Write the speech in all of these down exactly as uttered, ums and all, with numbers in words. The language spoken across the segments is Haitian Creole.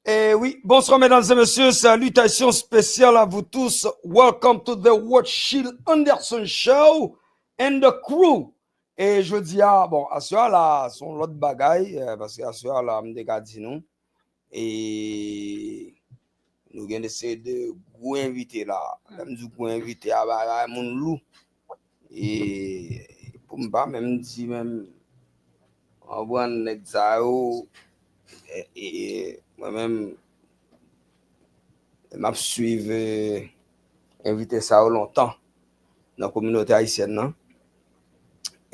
Eh oui, bonsoir mesdames et messieurs, salutations spéciales à vous tous. Welcome to the Rothschild Anderson Show and the crew. E jodi a, bon, aswè a la, se yon lòt bagay, eh, paske aswè a la, m te ka di nou, e nou gen de seri de gwo envite la. Lè m di gwo envite a, bagay moun lou. E pou m pa menm di menm, w konprann, nèg sa yo, e, e, mwen menm, m ap swiv, e, envite sa yo lontan nan kominote ayisyèn nan.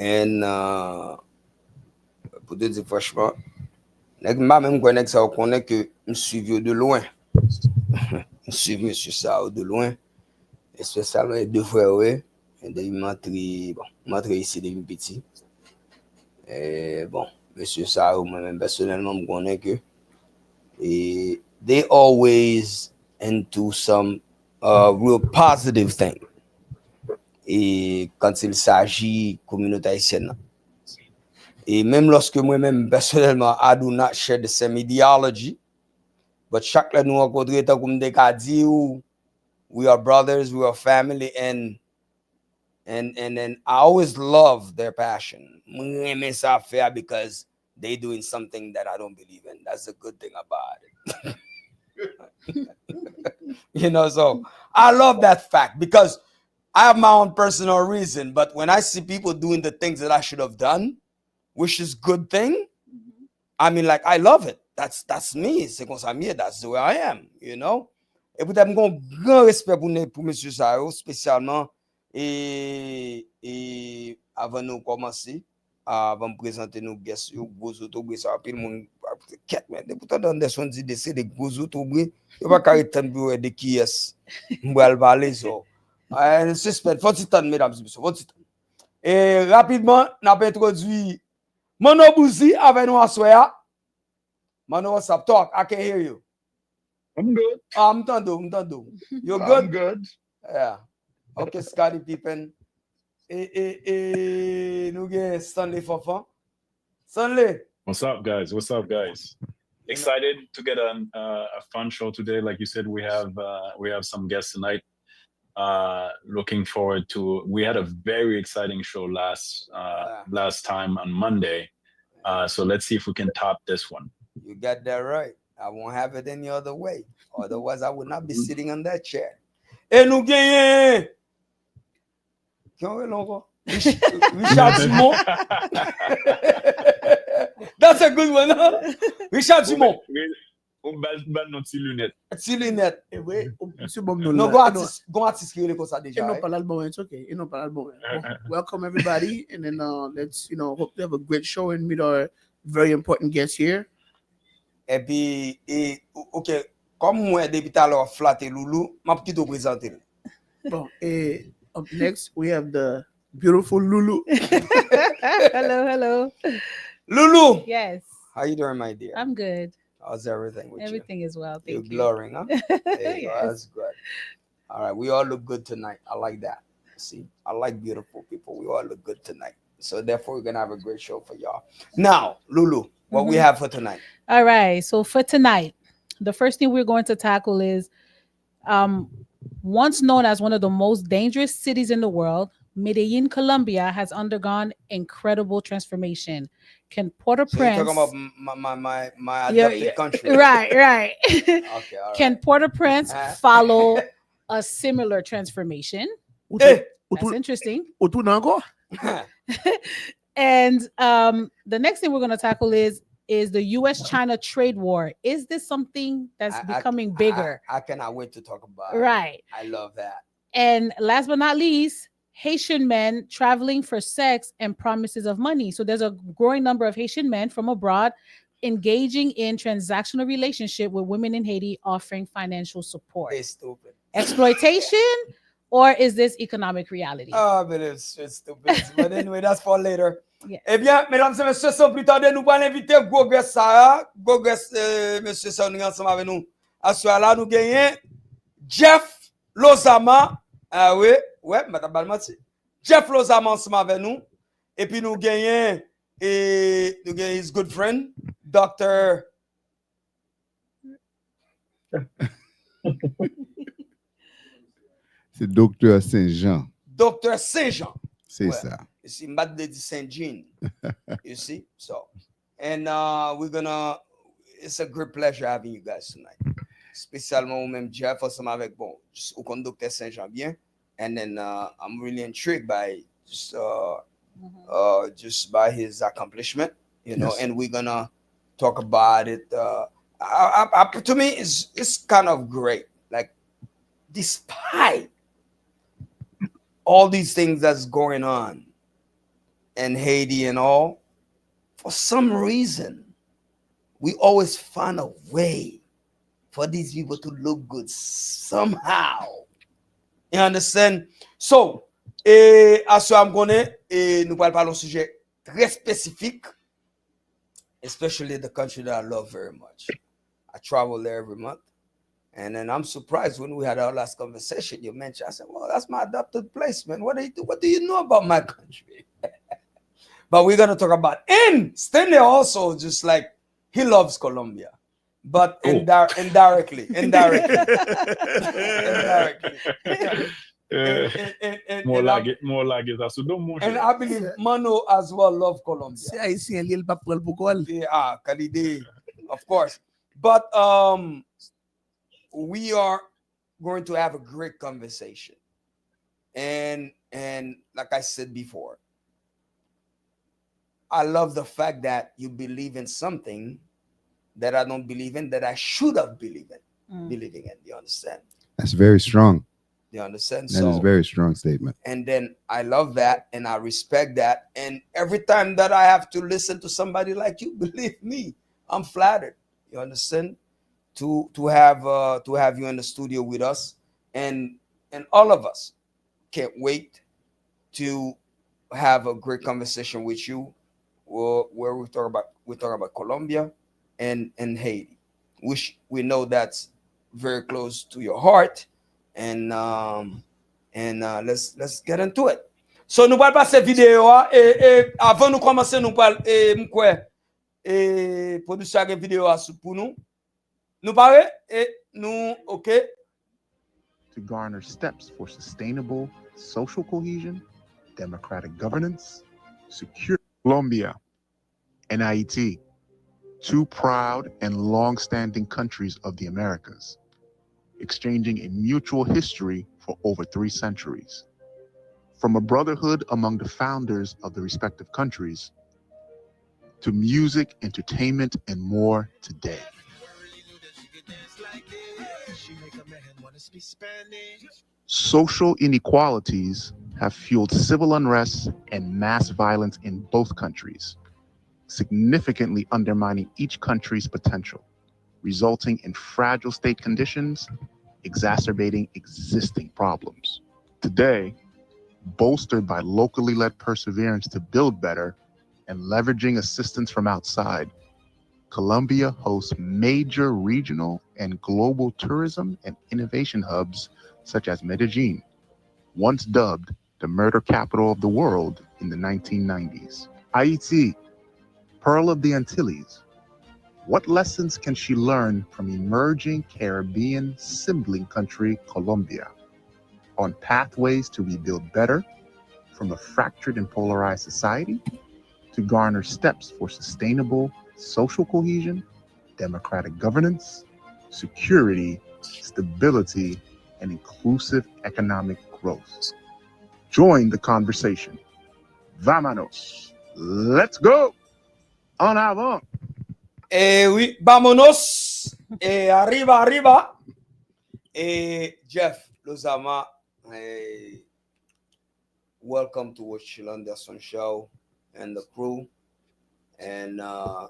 And, uh, pou te di franchman, nèg, m pa menm kwè nèg sa yo konnen ke m swiv yo de lwen. M swiv mesye sa yo de lwen, espesyalman de frè yo, e, depi m antre, bon, m antre isi depi m piti. E, bon, mesye sa yo, mwen menm pèsonèlman, m konnen ke, e, they always into some, uh, real positive thing. e quand il s'agit kominote ayisyèn nan. E menm lòske mwen menm pèsonèlman, I do not share the same ideology, but chak lè nou rankontre, tankou m te ka di w, we are brothers, we are family, and and and and I always love their passion. Mwen renmen sa fè a because they doing something that I don't believe in. That's the good thing about it. You know, so I love that fact because I have my own personal reason, but when I see people doing the things that I should have done, which is good thing, I mean, like, I love it. That's that's me. Se konsa m ye. That's the way I am, you know. E poutèt m gen yon gran respè pou ne- pou mesye sa yo, espesyalman e, e avan nou kòmanse, avan m prezante nou guest yo, gwo zotobre sa, anpil moun ap kèt, men depi w tande Anderson di de se de gwo zotobre, yo pa ka ret tann pou yo wè de kiyès m pral pale, so. Ay, sispann, fò ti tann, medam e mesye, fò ti tann. E rapidman, n ap entwodui Manno Bouzy avè nou aswè a. Manno, what's up? Talk, I can hear you. I'm good. Ah, m tande w, m tande w. You I'm good? Good. Yeah. Ok, Scottie Pippen. E, e, e, nou gen Stanley Fanfan. Stanley. What's up, guys? What's up, guys? Excited to get a, uh, a fun show today. Like you said, we have uh, we have some guests tonight. Uh, looking forward to. We had a very exciting show last uh, Ah. last time on Monday. Uh, so let's see if we can top this one. You got that right. I won't have it any other way. Otherwise, I would not be sitting on that chair. E nou genyen. Kiyès nou rele ankò? Rich- Richard Dumont. That's a good one, huh? Richard Dumont. Ou bal ban nou ti linèt. Ti linèt. E vre, ou- misye ban m nou Non, la. gon E nou- atis, gon atis ki rele konsa E deja. nou Eh? Pale al bon, it's okay. E nou Pale al bon. Bon, welcome everybody, and then uh, let's, you know, hope to have a great show and meet our very important guest here. Epi, e, o- ok, kòm mwen depi talè w ap flate Loulou, m ap kite w prezante l. Bon, e up next we have the beautiful Loulou. Hello, hello. Loulou, Yes, how you doing, my dear? I'm good. How's everything with you? Everything is well. You're Thank you. Glowing, huh? There you go. Yes. That's good. All right, we all look good tonight. I like that. See, I like beautiful people. We all look good tonight. So therefore, we're gonna have a great show for y'all. Now, Loulou, what we Mhm. have for tonight? All right. So for tonight, the first thing we're going to tackle is um, once known as one of the most dangerous cities in the world, Medellin, Colombia has undergone incredible transformation. Can So you're Port-au-Prince? Talking about m- my my my, my Yeah, adopted yeah, country. Right, right. Okay, all right. Can Port-au-Prince Uh-huh. follow a similar transformation? Ou Eh! tou- ou That's tou- interesting. ou tounen ankò? And um, the next thing we're going to tackle is is the U S China trade war. Is this something that's I- I- becoming I- bigger? I, I cannot wait to talk about it. Right. I love that. And last but not least, Haitian men traveling for sex and promises of money. So there's a growing number of Haitian men from abroad engaging in transactional relationship with women in Haiti offering financial support. They stupid. Exploitation, or is this economic reality? Ah, but it's, it's stupid. But anyway, that's for later. Yes. Ebyen, medam e mesye, san pli tade, nou pral envite gwo guest sa a. Gwo guest, eh, mesye sa nou gen ansanm avè nou aswè a la, nou genyen Jeff Lozama. Ah wi, wè, m pa t ap ba l manti. Jeff Lozama ansanm avè nou. Epi nou genyen, e, nou genyen his good friend, Doctor Se Doktè Saint-Jean. Doktè Saint-Jean. Se Ouais. Sa. You see, m pa t vle di Saint Jean. You see? So, and uh, we're gonna, it's a great pleasure having you guys tonight. Espesyalman ou menm, Jeff, ansanm avèk, bon, just, ou konn Doktè Saint-Jean byen. And then uh, I'm really intrigued by just, uh, uh, just by his accomplishment, you know, Yes. And we're gonna talk about it. Uh, I, I, I, to me, it's, it's kind of great. Like, despite all these things that's going on in Haiti and all, for some reason, we always find a way for these people to look good somehow. You understand? So, e, aswè a m konnen, e, nou pral pale yon sijè trè espesifik, especially the country that I love very much. I travel there every month. And then I'm surprised when we had our last conversation, you mentioned, I said, "Well, that's my adopted place, man. What do you do? What do you know about my country?" But we're gonna talk about, and Stanley also, just like, he loves Colombia, but Oh. indi- indirectly, indirectly, indirectly. Eh, And, and, and, Mwen and, I, lage mwen lage sa sou do mwen. and I believe Mano as well love Colombia. Se ayisyen li, l pap pran l pou kò l. Yeah, Kalide, of course. But um, we are going to have a great conversation. And and like I said before, I love the fact that you believe in something that I don't believe in, that I should have believed in, Mm. believing in. You understand? That's very strong. You understand? That is a very strong statement. And then I love that and I respect that. And every time that I have to listen to somebody like you, believe me, I'm flattered. You understand? To to have uh, to have you in the studio with us, and and all of us can't wait to have a great conversation with you, where, where we talk about we talk about Colombia and and Haiti, which we know that's very close to your heart, and um, and uh, let's let's get into it. So nou pral pase videyo a, e, e avan nou kòmanse nou pral, e, m kwè, e, pwodiksyon a gen videyo a sou pou nou. Nou pare? E nou, ok. To garner steps for sustainable social cohesion, democratic governance, secure Colombia and Haiti, two proud and long-standing countries of the Americas, exchanging a mutual history for over three centuries. From a brotherhood among the founders of the respective countries, to music, entertainment, and more today. Social inequalities have fueled civil unrest and mass violence in both countries, significantly undermining each country's potential, resulting in fragile state conditions, exacerbating existing problems. Today, bolstered by locally led perseverance to build better and leveraging assistance from outside, Colombia hosts major regional and global tourism and innovation hubs such as Medellin, once dubbed the murder capital of the world in the nineteen nineties. Haiti, pearl of the Antilles, what lessons can she learn from emerging Caribbean sibling country Colombia on pathways to rebuild better from a fractured and polarized society to garner steps for sustainable social cohesion, democratic governance, security, stability, and inclusive economic growth? Join the conversation. Vámonos. Let's go! En avant! E wi, vámonos. E arriba, arriba. E Jeff Lozama, e, welcome to Rothschild Anderson Show and the crew. And uh,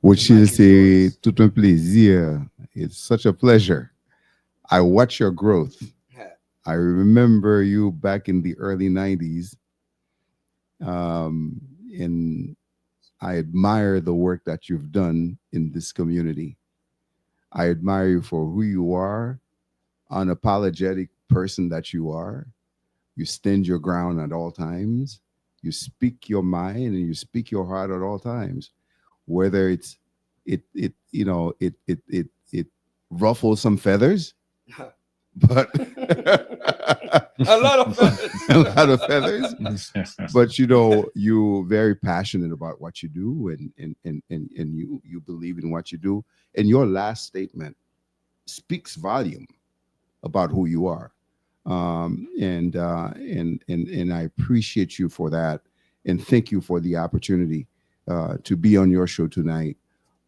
Rothschild, c'est tout un plaisir. It's such a pleasure. I watch your growth. Yeah. I remember you back in the early nineties. Um, and I admire the work that you've done in this community. I admire you for who you are, unapologetic person that you are. You stand your ground at all times. You speak your mind and you speak your heart at all times. Whether it's it it you know it it it it ruffles some feathers, but a lot of feathers. A lot of feathers. But you know, you're very passionate about what you do, and and and and, and you you believe in what you do. And your last statement speaks volume about who you are. Um, and uh, and and and I appreciate you for that, and thank you for the opportunity uh, to be on your show tonight.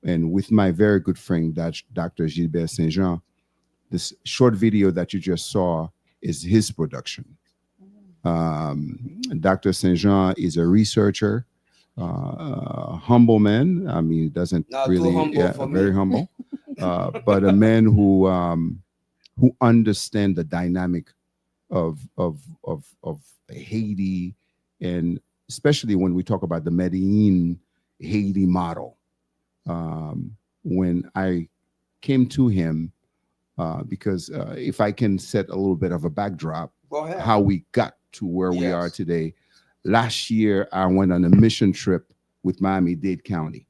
And with my very good friend, Doctor Gilbert Saint Jean, this short video that you just saw is his production. Um, Doctor Saint Jean is a researcher, uh, a humble man. I mean, he doesn't Not too really, humble yeah, for me. Very humble, uh, but a man who um, who understand the dynamic of of of of Haiti, and especially when we talk about the Medellin Haiti model. Um, when I came to him uh, because uh, if I can set a little bit of a backdrop, Go ahead. How we got to where we are Yes. Today. Last year, I went on a mission trip with Miami-Dade County.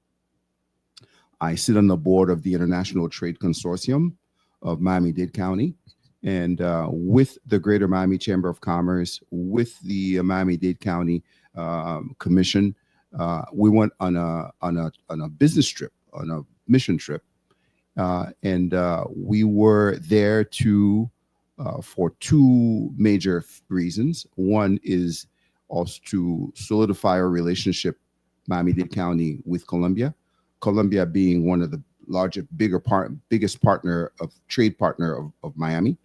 I sit on the board of the International Trade Consortium of Miami-Dade County. And uh, with the Greater Miami Chamber of Commerce, with the uh, Miami-Dade County um, Commission, uh, we went on a, on, a, on a business trip, on a mission trip. Uh, and uh, we were there to uh, for two major f- reasons. One is also to solidify our relationship, Miami-Dade County, with Colombia. Colombia being one of the largest, bigger part, biggest partner of trade partner of, of Miami.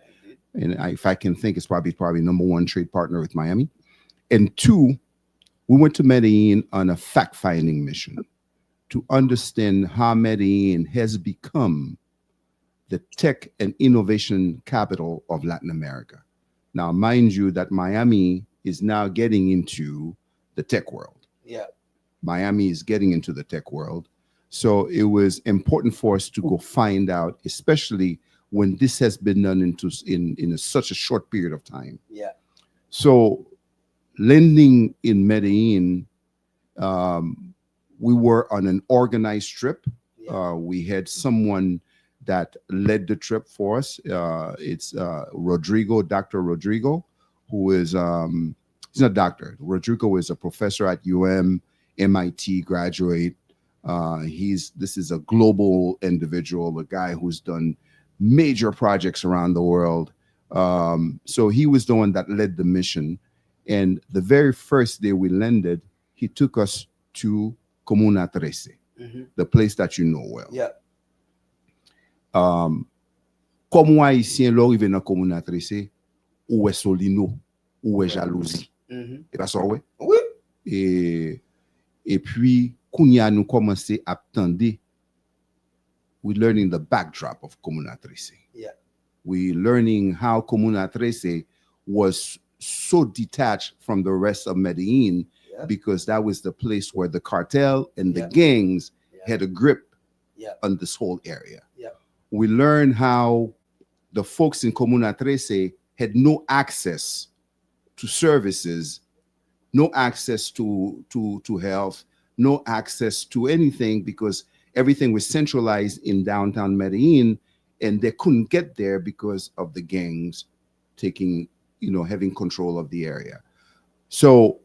And I, if I can think, it's probably probably number one trade partner with Miami. And two, we went to Medellin on a fact-finding mission to understand how Medellin has become the tech and innovation capital of Latin America. Now, mind you that Miami is now getting into the tech world. Yeah. Miami is getting into the tech world. So it was important for us to go find out, especially when this has been done into in, in a, such a short period of time. Yeah. So landing in Medellin, um, we were on an organized trip. Yeah. Uh, we had someone that led the trip for us. Uh, it's uh, Rodrigo, Doctor Rodrigo, who is um, he's not a doctor. Rodrigo is a professor at U M, M I T graduate. Uh, he's this is a global individual, a guy who's done major projects around the world. Um, so he was the one that led the mission. And the very first day we landed, he took us to Comuna Trece, Mhm. the place that you know well. Yeah. Um, kòm ou Ayisyen, lè w rive nan Comuna Trece, ou wè Solino, ou wè jalouzi. Mhm. E pa sa w wè? Oui. E, epi, kounye a nou kòmanse ap tande, we learning the backdrop of Comuna Trece. Yeah. We learning how Comuna Trece was so detached from the rest of Medellin Yeah. because that was the place where the cartel and the Yeah. gangs Yeah. had a grip Yeah. on this whole area. Yeah. We learn how the folks in Comuna Trece had no access to services, no access to, to, to health, no access to anything because everything was centralized in downtown Medellin and they couldn't get there because of the gangs taking, you know, having control of the area. So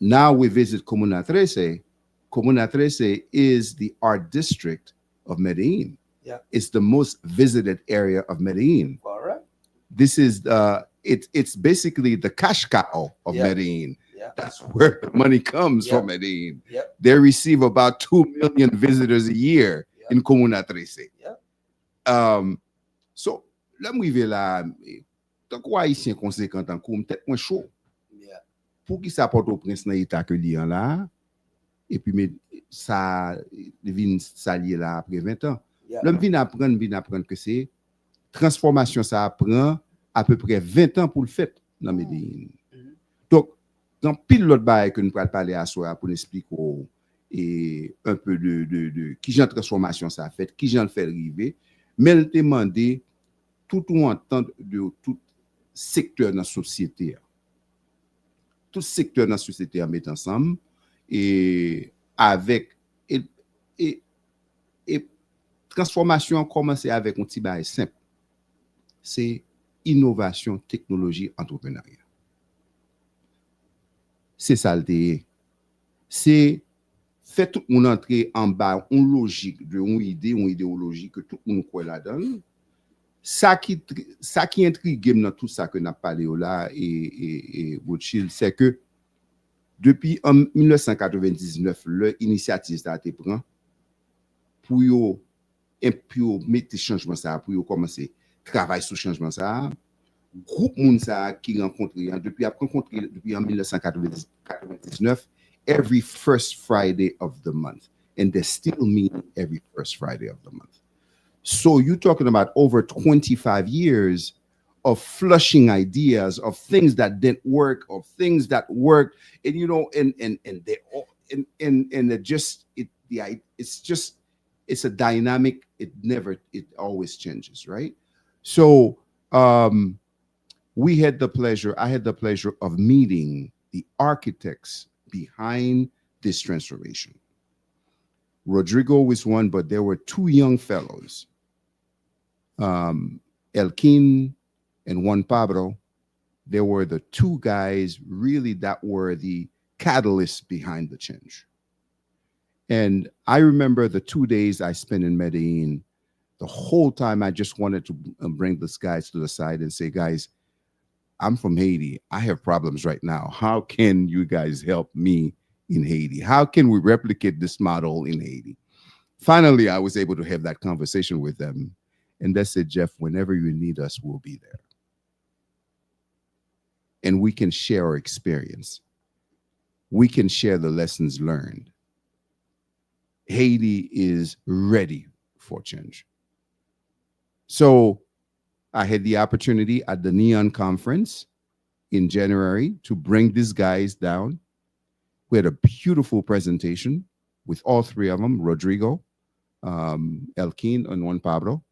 now we visit Comuna Trece. Comuna Trece is the art district of Medellin. Yeah. It's the most visited area of Medellin. Correct. This is uh, it, it's basically the cash cow of Yeah. Medellin. Yeah. That's where the money comes Yeah. from Medellin. Yeah. They receive about two million visitors a year Yeah. in Comuna Trece. Yeah. Um, so, lè m rive la, tankou Ayisyen konsekan tankou m, tèt mwen cho. Yeah. Poukisa Pòtoprens nan eta ke li an la? Epi men sa li vin sa li ye la apre ven tan. Yeah. Lè m vin aprann, m vin aprann ke se transfòmasyon sa a pran apeprè ven tan pou l fèt nan Medellin. Mhm. Donk, gen anpil lòt bagay ke nou pral pale aswè a pou n esplike w e un peu de, de, de kijan transfòmasyon sa a fèt, kijan l fè l rive, men l te mande tout yon antant de tout sektè nan sosyete a. Tout sektè nan sosyete a met ansanm e avèk e, e, e transfòmasyon an kòmanse avèk yon ti bagay senp. Se inovasyon, teknoloji, antreprenarya. Se sa l te ye. Se fè tout moun antre anba yon lojik de yon ide, yon idewoloji ke tout moun kwè ladan l. Sa ki, tri- sa ki entrige m nan tout sa ke n ap pale yo la, e, e, e Rothschild, se ke depi an mil nèf san katrevendiznèf, lè inisyativ sa a te pran, pou yo, pou yo mete chanjman sa a, pou yo kòmanse travay sou chanjman sa a, gwoup moun sa a ki rankontre an, depi ap rankontre depi an mil nèf san katrevendiznèf, every first Friday of the month. And they still meet every first Friday of the month. So you're talking about over twenty-five years of flushing ideas of things that didn't work, of things that worked, and you know, and and and they all and and and it just it the i- it's just it's a dynamic, it never, it always changes, right? So um, we had the pleasure, I had the pleasure of meeting the architects behind this transformation. Rodrigo was one, but there were two young fellows, um, Elkin and Juan Pablo. They were the two guys really that were the catalysts behind the change. And I remember the two days I spent in Medellin. The whole time I just wanted to, um, bring these guys to the side and say, guys, I'm from Haiti. I have problems right now. How can you guys help me in Haiti? How can we replicate this model in Haiti? Finally, I was able to have that conversation with them. And they said, Jeff, whenever you need us, we'll be there. And we can share our experience. We can share the lessons learned. Haiti is ready for change. So I had the opportunity at the Neon Conference in January to bring these guys down. We had a beautiful presentation with all three of them, Rodrigo, um, Elkin, and Juan Pablo.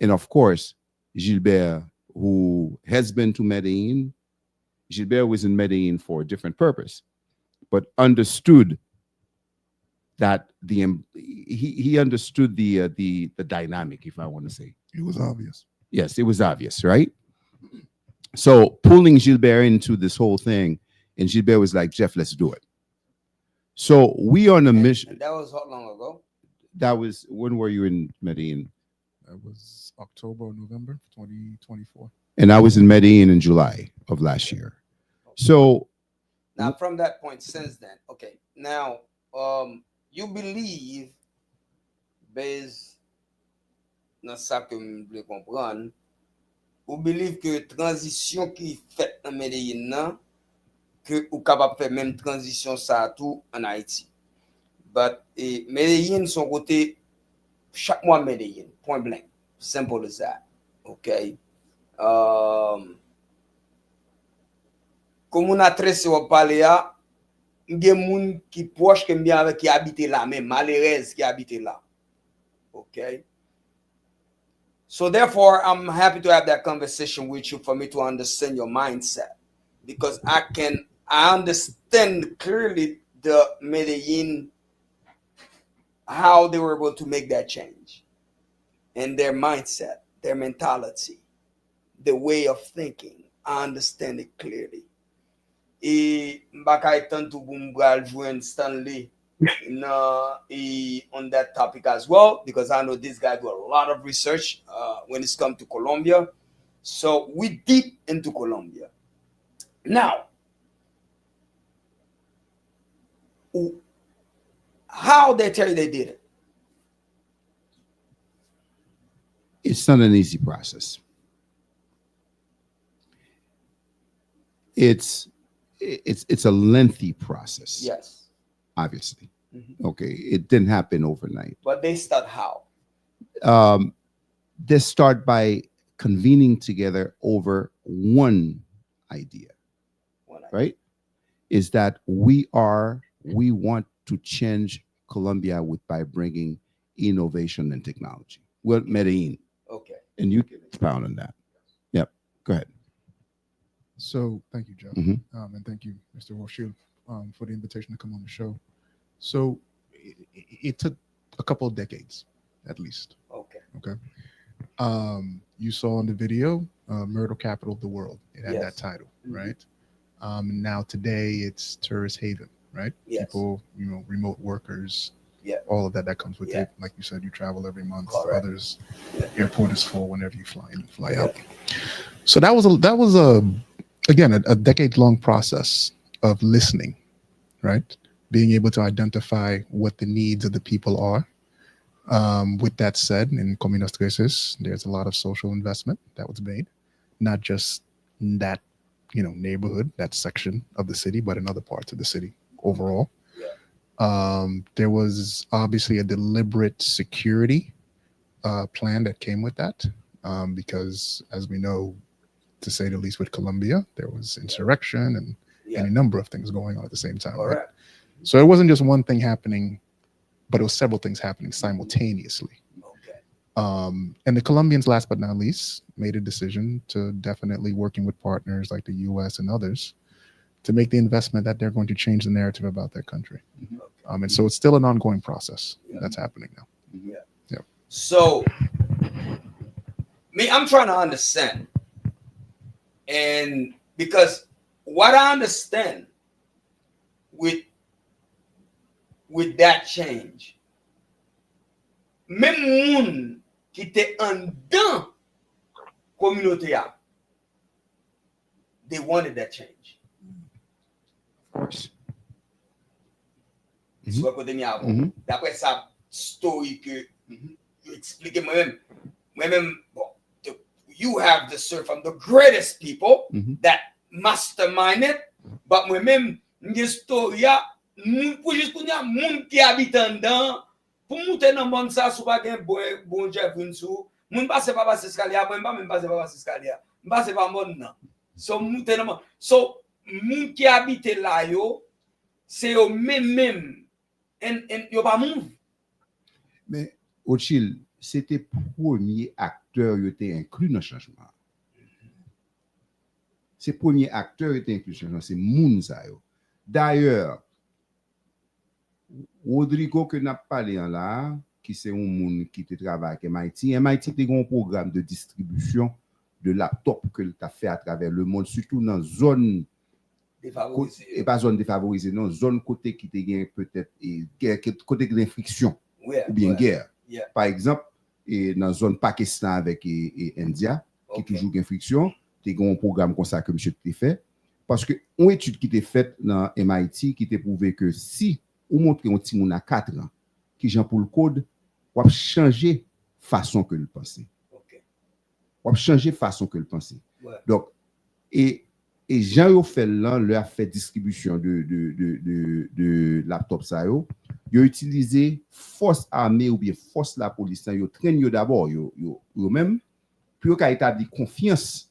And of course, Gilbert, who has been to Medellin. Gilbert was in Medellin for a different purpose, but understood that the, he, he understood the, uh, the, the dynamic, if I want to say. It was obvious. Yes, it was obvious, right? So pulling Gilbert into this whole thing, and Gilbert was like, Jeff, let's do it. So we on a mission. And that was how long ago? That was, when were you in Medellin? That was October or November twenty twenty-four. And I was in Medellin in July of last year. So now, from that point, since then, okay. Now, um, you believe, based nan sa ke m vle konprann, ou believe ke tranzisyon ki fèt nan Medellin nan, ke ou kapab fè menm tranzisyon sa a tou ann Ayiti. But, e, Medellin se yon kote, chak mwa Medellin, point blank. Simple as that. Ok? Um, Comuna trese w ap pale a, m gen moun ki pwòch ke m byen avèk ki abite la, men malerèz ki abite la. Ok? So therefore, I'm happy to have that conversation with you for me to understand your mindset. Because I can, I understand clearly the Medellin, how they were able to make that change. And their mindset, their mentality, the way of thinking, I understand it clearly. E m pa ka tann tou pou m pral jwenn Stanley nan, e, on that topic as well, because I know this guy do a lot of research, uh, when it's come to Colombia. So we deep into Colombia. Now, w-, how they tell you they did it? It's not an easy process. It's, it's, it's a lengthy process. Yes. Obviously. Mm-hmm. Okay, it didn't happen overnight. But they start how? Um, they start by convening together over one idea, one idea, right? Is that we are, we want to change Colombia with, by bringing innovation and technology. Well, Medellin. Okay. And you can expound on that. Yep. Go ahead. So, thank you, Jeff. Mm-hmm. Um, and thank you, Mister Rothschild, um, for the invitation to come on the show. So, it, it, it took a couple of decades, at least. Okay. Okay. Um, you saw in the video, uh, Myrtle Capital of the World. It had that title, right? Um, now today it's Tourist Haven, right? Yes. People, you know, remote workers, all of that that comes with it. Like you said, you travel every month. Correct. Others, airport is full whenever you fly in and fly out. So that was a, that was a, again, a, a decade-long process of listening, right? Being able to identify what the needs of the people are. Um, with that said, in Comunas Trece, there's a lot of social investment that was made, not just in that, you know, neighborhood, that section of the city, but in other parts of the city overall. Um, there was obviously a deliberate security, uh, plan that came with that, um, because, as we know, to say the least, with Colombia, there was insurrection and any number of things going on at the same time, right? So it wasn't just one thing happening but it was several things happening simultaneously. Um, and the Colombians, last but not least, made a decision to definitely working with partners like the U S and others to make the investment that they're going to change the narrative about their country. Um, and so it's still an ongoing process that's happening now. So, me, I'm trying to understand. And because what I understand with with that change, menm moun ki te anndan kominote a, they wanted that change. Of course. Ou wè kote m ye avè w. Daprè sa story ke yo eksplike mwen menm. Mwen menm, bon, the, you have the story from the greatest people that mastermind it, but mwen menm, m gen story a, moun pou jis kounye a, moun ki abite anndan, pou moute nan mòn sa, si w pa gen bon, bon Jeffrey sou, moun pase pa pase eskalye a, mwen m pa menm pase pa pase eskalye a. M pase pa mòn nan. So, m moute nan mòn. So, moun ki abite la yo, se yo menm menm. And, and yo pa move. Men, Rothschild, se te premye aktè yo te enkli nan chanjman an. Se premye aktè yo te enkli nan chanjman, se moun sa yo. Dayè, Rodrigo ke n ap pale an la a, ki se yon moun ki te travay ak M I T, M I T te gen yon pwogram de distribisyon de laptop ke l t ap fè atravè lemonn, sitou nan zòn Defavorize. E pa zòn defavorize, non, zòn kote ki te gen petèt, e, gè, ke- kote ki gen friksyon Yeah, oubyen yeah, gè. Yeah. Pa egzanp, e, nan zòn Pakistan avèk e, e, India, ki Ok. toujou gen friksyon, te gen yon pwogram konsa ke misye te fè. Paske yon etid ki te fèt nan M I T ki te pwouve ke si ou montre yon timoun a kat an ki jan pou l kod, w ap chanje fason ke l panse. Ok. W ap chanje fason ke l panse. Ouais. Donk, e, e jan yo fè l lan, lè y ap fè distribisyon de, de, de, de, de laptop sa yo, yo itilize fòs ame oubyen fòs lapolis lan, yo trenn yo dabò, yo, yo, yo menm, pou yo ka etabli konfyans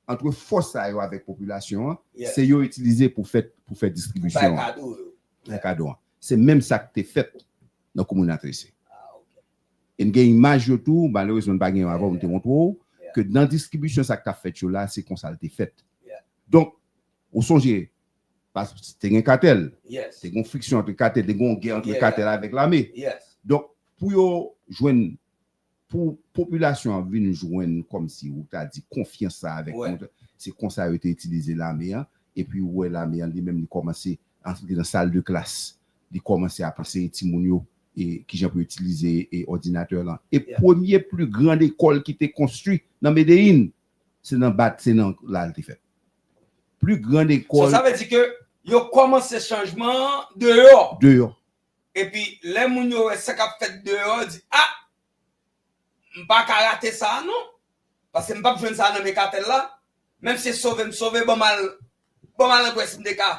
ant fòs sa yo avèk popilasyon an, Yeah. se yo itilize pou fè, pou fè Bay distribisyon an, kado yo. fè kado an. Se menm sa k te fèt nan komin Atrese. Ah, ok. E n gen imaj yo tou, malerezman n pa gen yo avè w, m te montre w, Yeah. ke nan distribisyon sa k t ap fèt yo la, se konsa l te fèt. Yeah. Donk, ou sonje, pas- te gen katèl, Yes. te gen friksyon ant katèl, te gen gè ant Yeah. katèl avèk lame. Yes. Donk, pou yo jwenn, pou popilasyon an vin jwenn kòmsi ou ta di konfyans sa avèk Ouais. moun, se konsa yo te itilize lame an, epi ou wè lame an li menm li kòmanse antre nan sal de klas, li kòmanse ap anseye timoun yo e kijan pou yo itilize e òdinatè lan. E Yeah. premye pli gran lekòl ki te konstwi nan Medellín, se nan bat, se nan la l te fèt. Pli gran So, lekòl sa vle di ke yo kòmanse chanjman an deyò. Deyò. Epi lè moun yo wè sa k ap fèt deyò, yo di, ah, m pa ka rate sa a non. Paske m p ap jwenn sa a nan men katèl la. Menm si se sove m sove, ban m al, ban m al wè si m te ka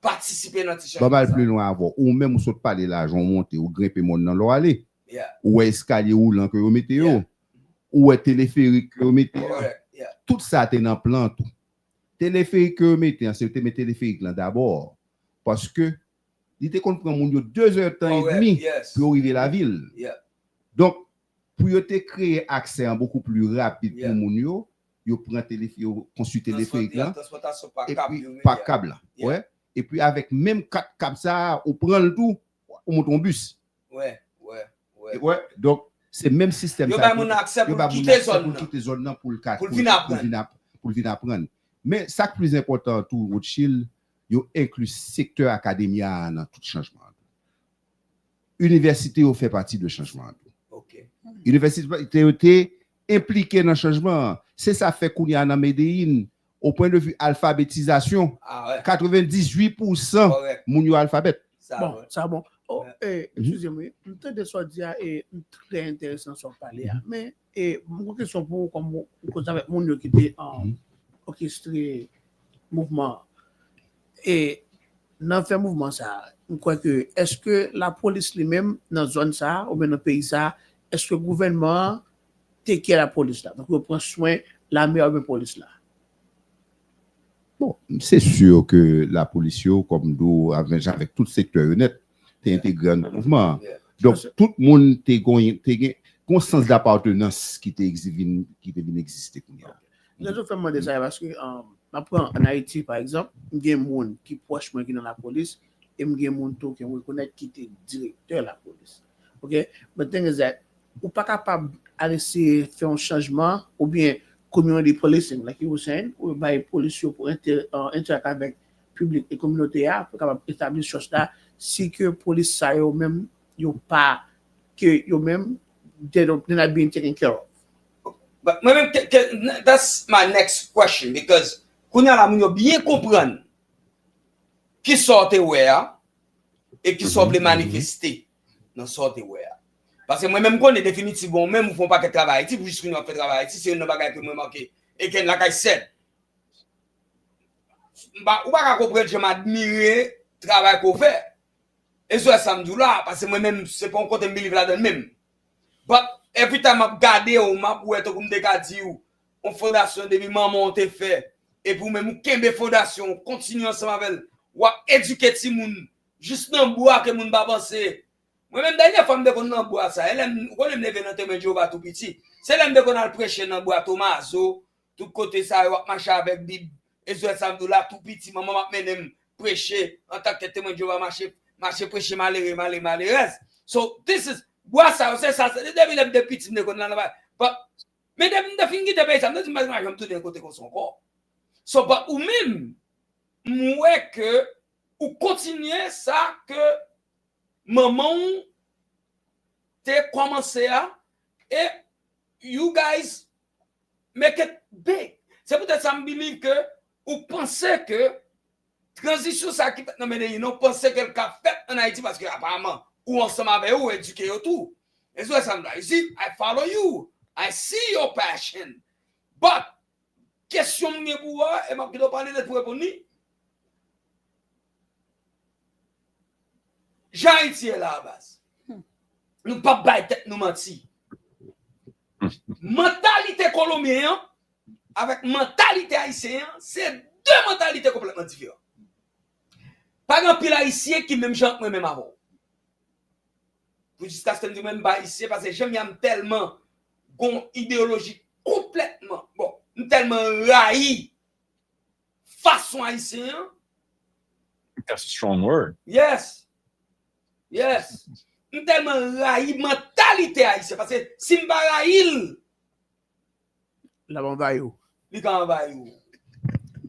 patisipe nan ti chanjman Ban m al sa. Pli lwen avè w. Ou menm ou sot pale la, jan w monte, ou grenpe mòn nan lè w ale. Yeah. Ou wè eskalye woulan ke yo mete yo. Yeah. Ou wè teleferik ke yo mete yo. Correct. Yeah. Tout sa te nan plan tou. Teleferik ke yo mete an, se yo te met teleferik lan dabò. Paske li te konn pran moun yo de zè tan Correct, edmi yes. pou yo rive lavil. Yeah. Donk, pou yo te kreye aksè an bokou pli rapid Yeah. pou moun yo, yo pran tele, yo konstwi teleferik lan, Transpòtasyon pa kab epi yo, pa yeah. Kab la. Yeah. Wè. Epi avèk menm kat kab sa a, ou pran l tou, ou monte yon bis. Wè, wè, wè. Wè, donk, se menm sistèm Yo sa bay moun aksè yo pou bay l moun kite aksè zòn pou l nan. Kite zòn nan pou l ka Pou l pou vin l- aprann. pou l vin ap- pou l vin aprann. Men sa k pli enpòtan tou, Rothschild, yo enkli sektè akademya a nan tout chanjman an. Inivèsite yo fè pati de chanjman an tou. Ok. Inivèsite yo te enplike nan chanjman an. Se sa fè kounye a nan Medellín, o pwen de vi alfabetizasyon, Ah, wè. katrevendizuit pousan Correct. Moun yo alfabèt. Sa, Bon, wè. sa bon. Oh, Ouais. eh, excusez-moi, m tande sa w di a, e m trè enteresan sa w pale a. Men, e m gon kesyon pou ou, kòm ou, ou koze avèk moun yo ki te an Mhm. òkestre mouvman an. E nan fè mouvman sa a, m kwè ke, èske lapolis li menm nan zòn sa a, oubyen nan peyi sa a, èske gouvènman an te kè lapolis la? Donk, yo pran swen lame a oubyen polis la? Bon, se si ke lapolis yo, kòm m di w, avèk, avèk tout sektè yo nèt, te entegre nan mouvman an. Yeah. Donk, tout moun te gen, te gen yon sans d'apartenance ki te egzi-, vin, ki te vin egziste kounye a. Rezon fè m mande sa, paske, um, m ap pran an Ayiti, pa egzanp, m gen moun ki pwòch mwen ki nan lapolis, e m gen moun tou ke m rekonèt ki te direktè lapolis. Ok? But thing is that, ou pa kapab al eseye fè yon chanjman, oubyen community policing, like you were saying, ou bay polis yo pou inter-, uh, interact avèk piblik e kominote a, pou kapab etabli trust la, si ke polis sa yo menm, yo pa, ke yo menm, they don't, they're not being taken care of. But mwen menm, ke, ke, that's my next question, because kounye a la, moun yo byen konprann ki sa w te wè a, e ki sa w vle manifeste nan sa w te wè a. Paske mwen menm, m konnen definitivman, ou menm ou fè yon pakèt travay Ayiti, pou jis kounye a w ap fè travay Ayiti, se youn nan bagay ke mwen remake. Again, like I said, m pa, ou pa ka konprann jan m admire travay ke w fè. E se sa m di w la, paske mwen menm, se pa yon kote m believe ladan l menm. But every time m ap gade w, m ap wè tankou m te ka di w, yon fondasyon depi manman w te fè, epi w menm ou kenbe fondasyon, w kontinye ansanm avè l, w ap edike timoun, jis nan bwa ke moun pa panse. Mwen menm, dènyè fwa m te konn nan bwa sa, e lè m, ou konnen m leve nan Temwen Jewova tou piti, se lè m te konn al preche nan bwa Tomazo, tout kote sa yo, ap mache avèk Bib, e se sa m di w la, tou piti, manman m ap mennen m preche, antanke Temwen Jewova, mache, mache preche malere, malere, malerèz. So, this is, bwa sa yo, se sa, se depi lè m te piti, m te konn la nan bagay. But, men depi m te fin kite peyi sa, m te di m pa janm tounen kote konsa ankò. So, but ou menm, m wè ke ou kontinye sa ke manman w te kòmanse a, e you guys make it big. Se poutèt sa m believe ke ou panse ke tranzisyon sa ki fèt nan Medellín, ou panse ke l ka fèt an Ayiti, paske aparaman, ou ansanm avè yo, ou edike yo tou. E se sa m la. You see, I follow you. I see your passion. But, kesyon m gen pou ou a, e m ap kite w pale nèt pou reponn li. Jan Ayiti ye la a baz. Nou p ap bay tèt nou manti. Mantalite kolonbyen an avèk mantalite ayisyen an, se de mantalite konplètman diferan. Pa gen anpil Ayisyen ki menm jan ak mwen menm avè w. Pou jiskaske m di mwen m pa Ayisyen, paske jan m ye a m tèlman gon ideyoloji konplètman, bon, m tèlman rayi fason Ayisyen an. That's a strong word. Yes. Yes. M tèlman rayi mantalite Ayisyen, paske si m pa rayi l, l ap anvayi w. Li ka anvayi w.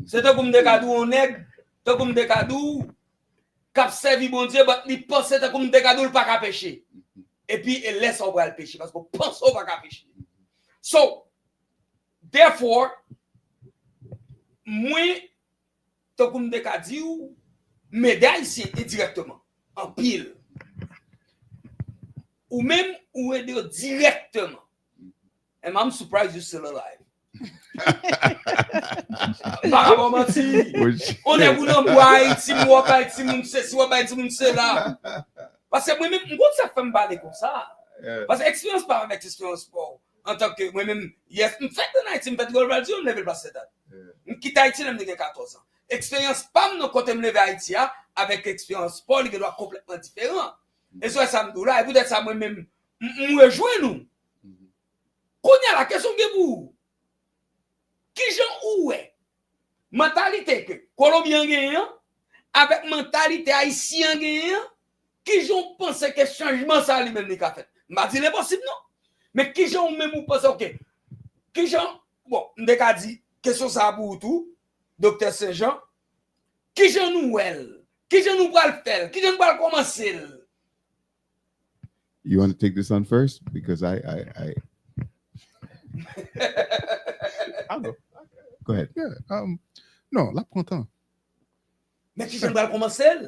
Se tankou m te ka di w yon nèg, tankou m te ka di w, k ap sèvi Bondye, but li panse tankou m te ka di w l pa ka peche. Epi e lè sa w pral peche, paske w panse w pa ka peche. So, therefore, mwen, tankou m te ka di w, m ede Ayisyen endirèkteman, anpil. Ou menm, ou ede yo dirèkteman. And I'm surprised you still alive. Pa ka ba w manti. On nèg ou nan bwa Ayiti, m wè w bay timoun sesi, w ap bay timoun sela. Paske mwen menm, m konn sa k fè m pale konsa. Paske eksperyans pa m avèk eksperyans pa w. Antanke mwen menm, yes, m fèt an Ayiti, m fèt Rivyè Lavaldi, m leve l pa sèt an. M kite Ayiti lè m te gen katòz an. Eksperyans pa m nan kote m leve Ayiti a, avèk eksperyans pa w, li gen dwa konplètman diferan. E se sa m di w la, e poutèt sa mwen menm, m, m rejwenn ou. Kounye a la, kesyon m gen pou ou, kijan ou wè mantalite ke Kolonbyen an genyen an, avèk mantalite Ayisyen an genyen an, kijan w panse ke chanjman sa a li menm li ka fèt? M pa di l enposib non. Men kijan ou menm ou panse, ok, kijan, bon, m te ka di kesyon sa a pou ou tou, Doktè Senjan, kijan nou wè l? Kijan nou pral fè l? Kijan nou pral kòmanse l? You want to take this on first? Because I, I, I... I'll go. Go ahead. Yeah, um, non, l ap pran tan. Men kijan l pral kòmanse l?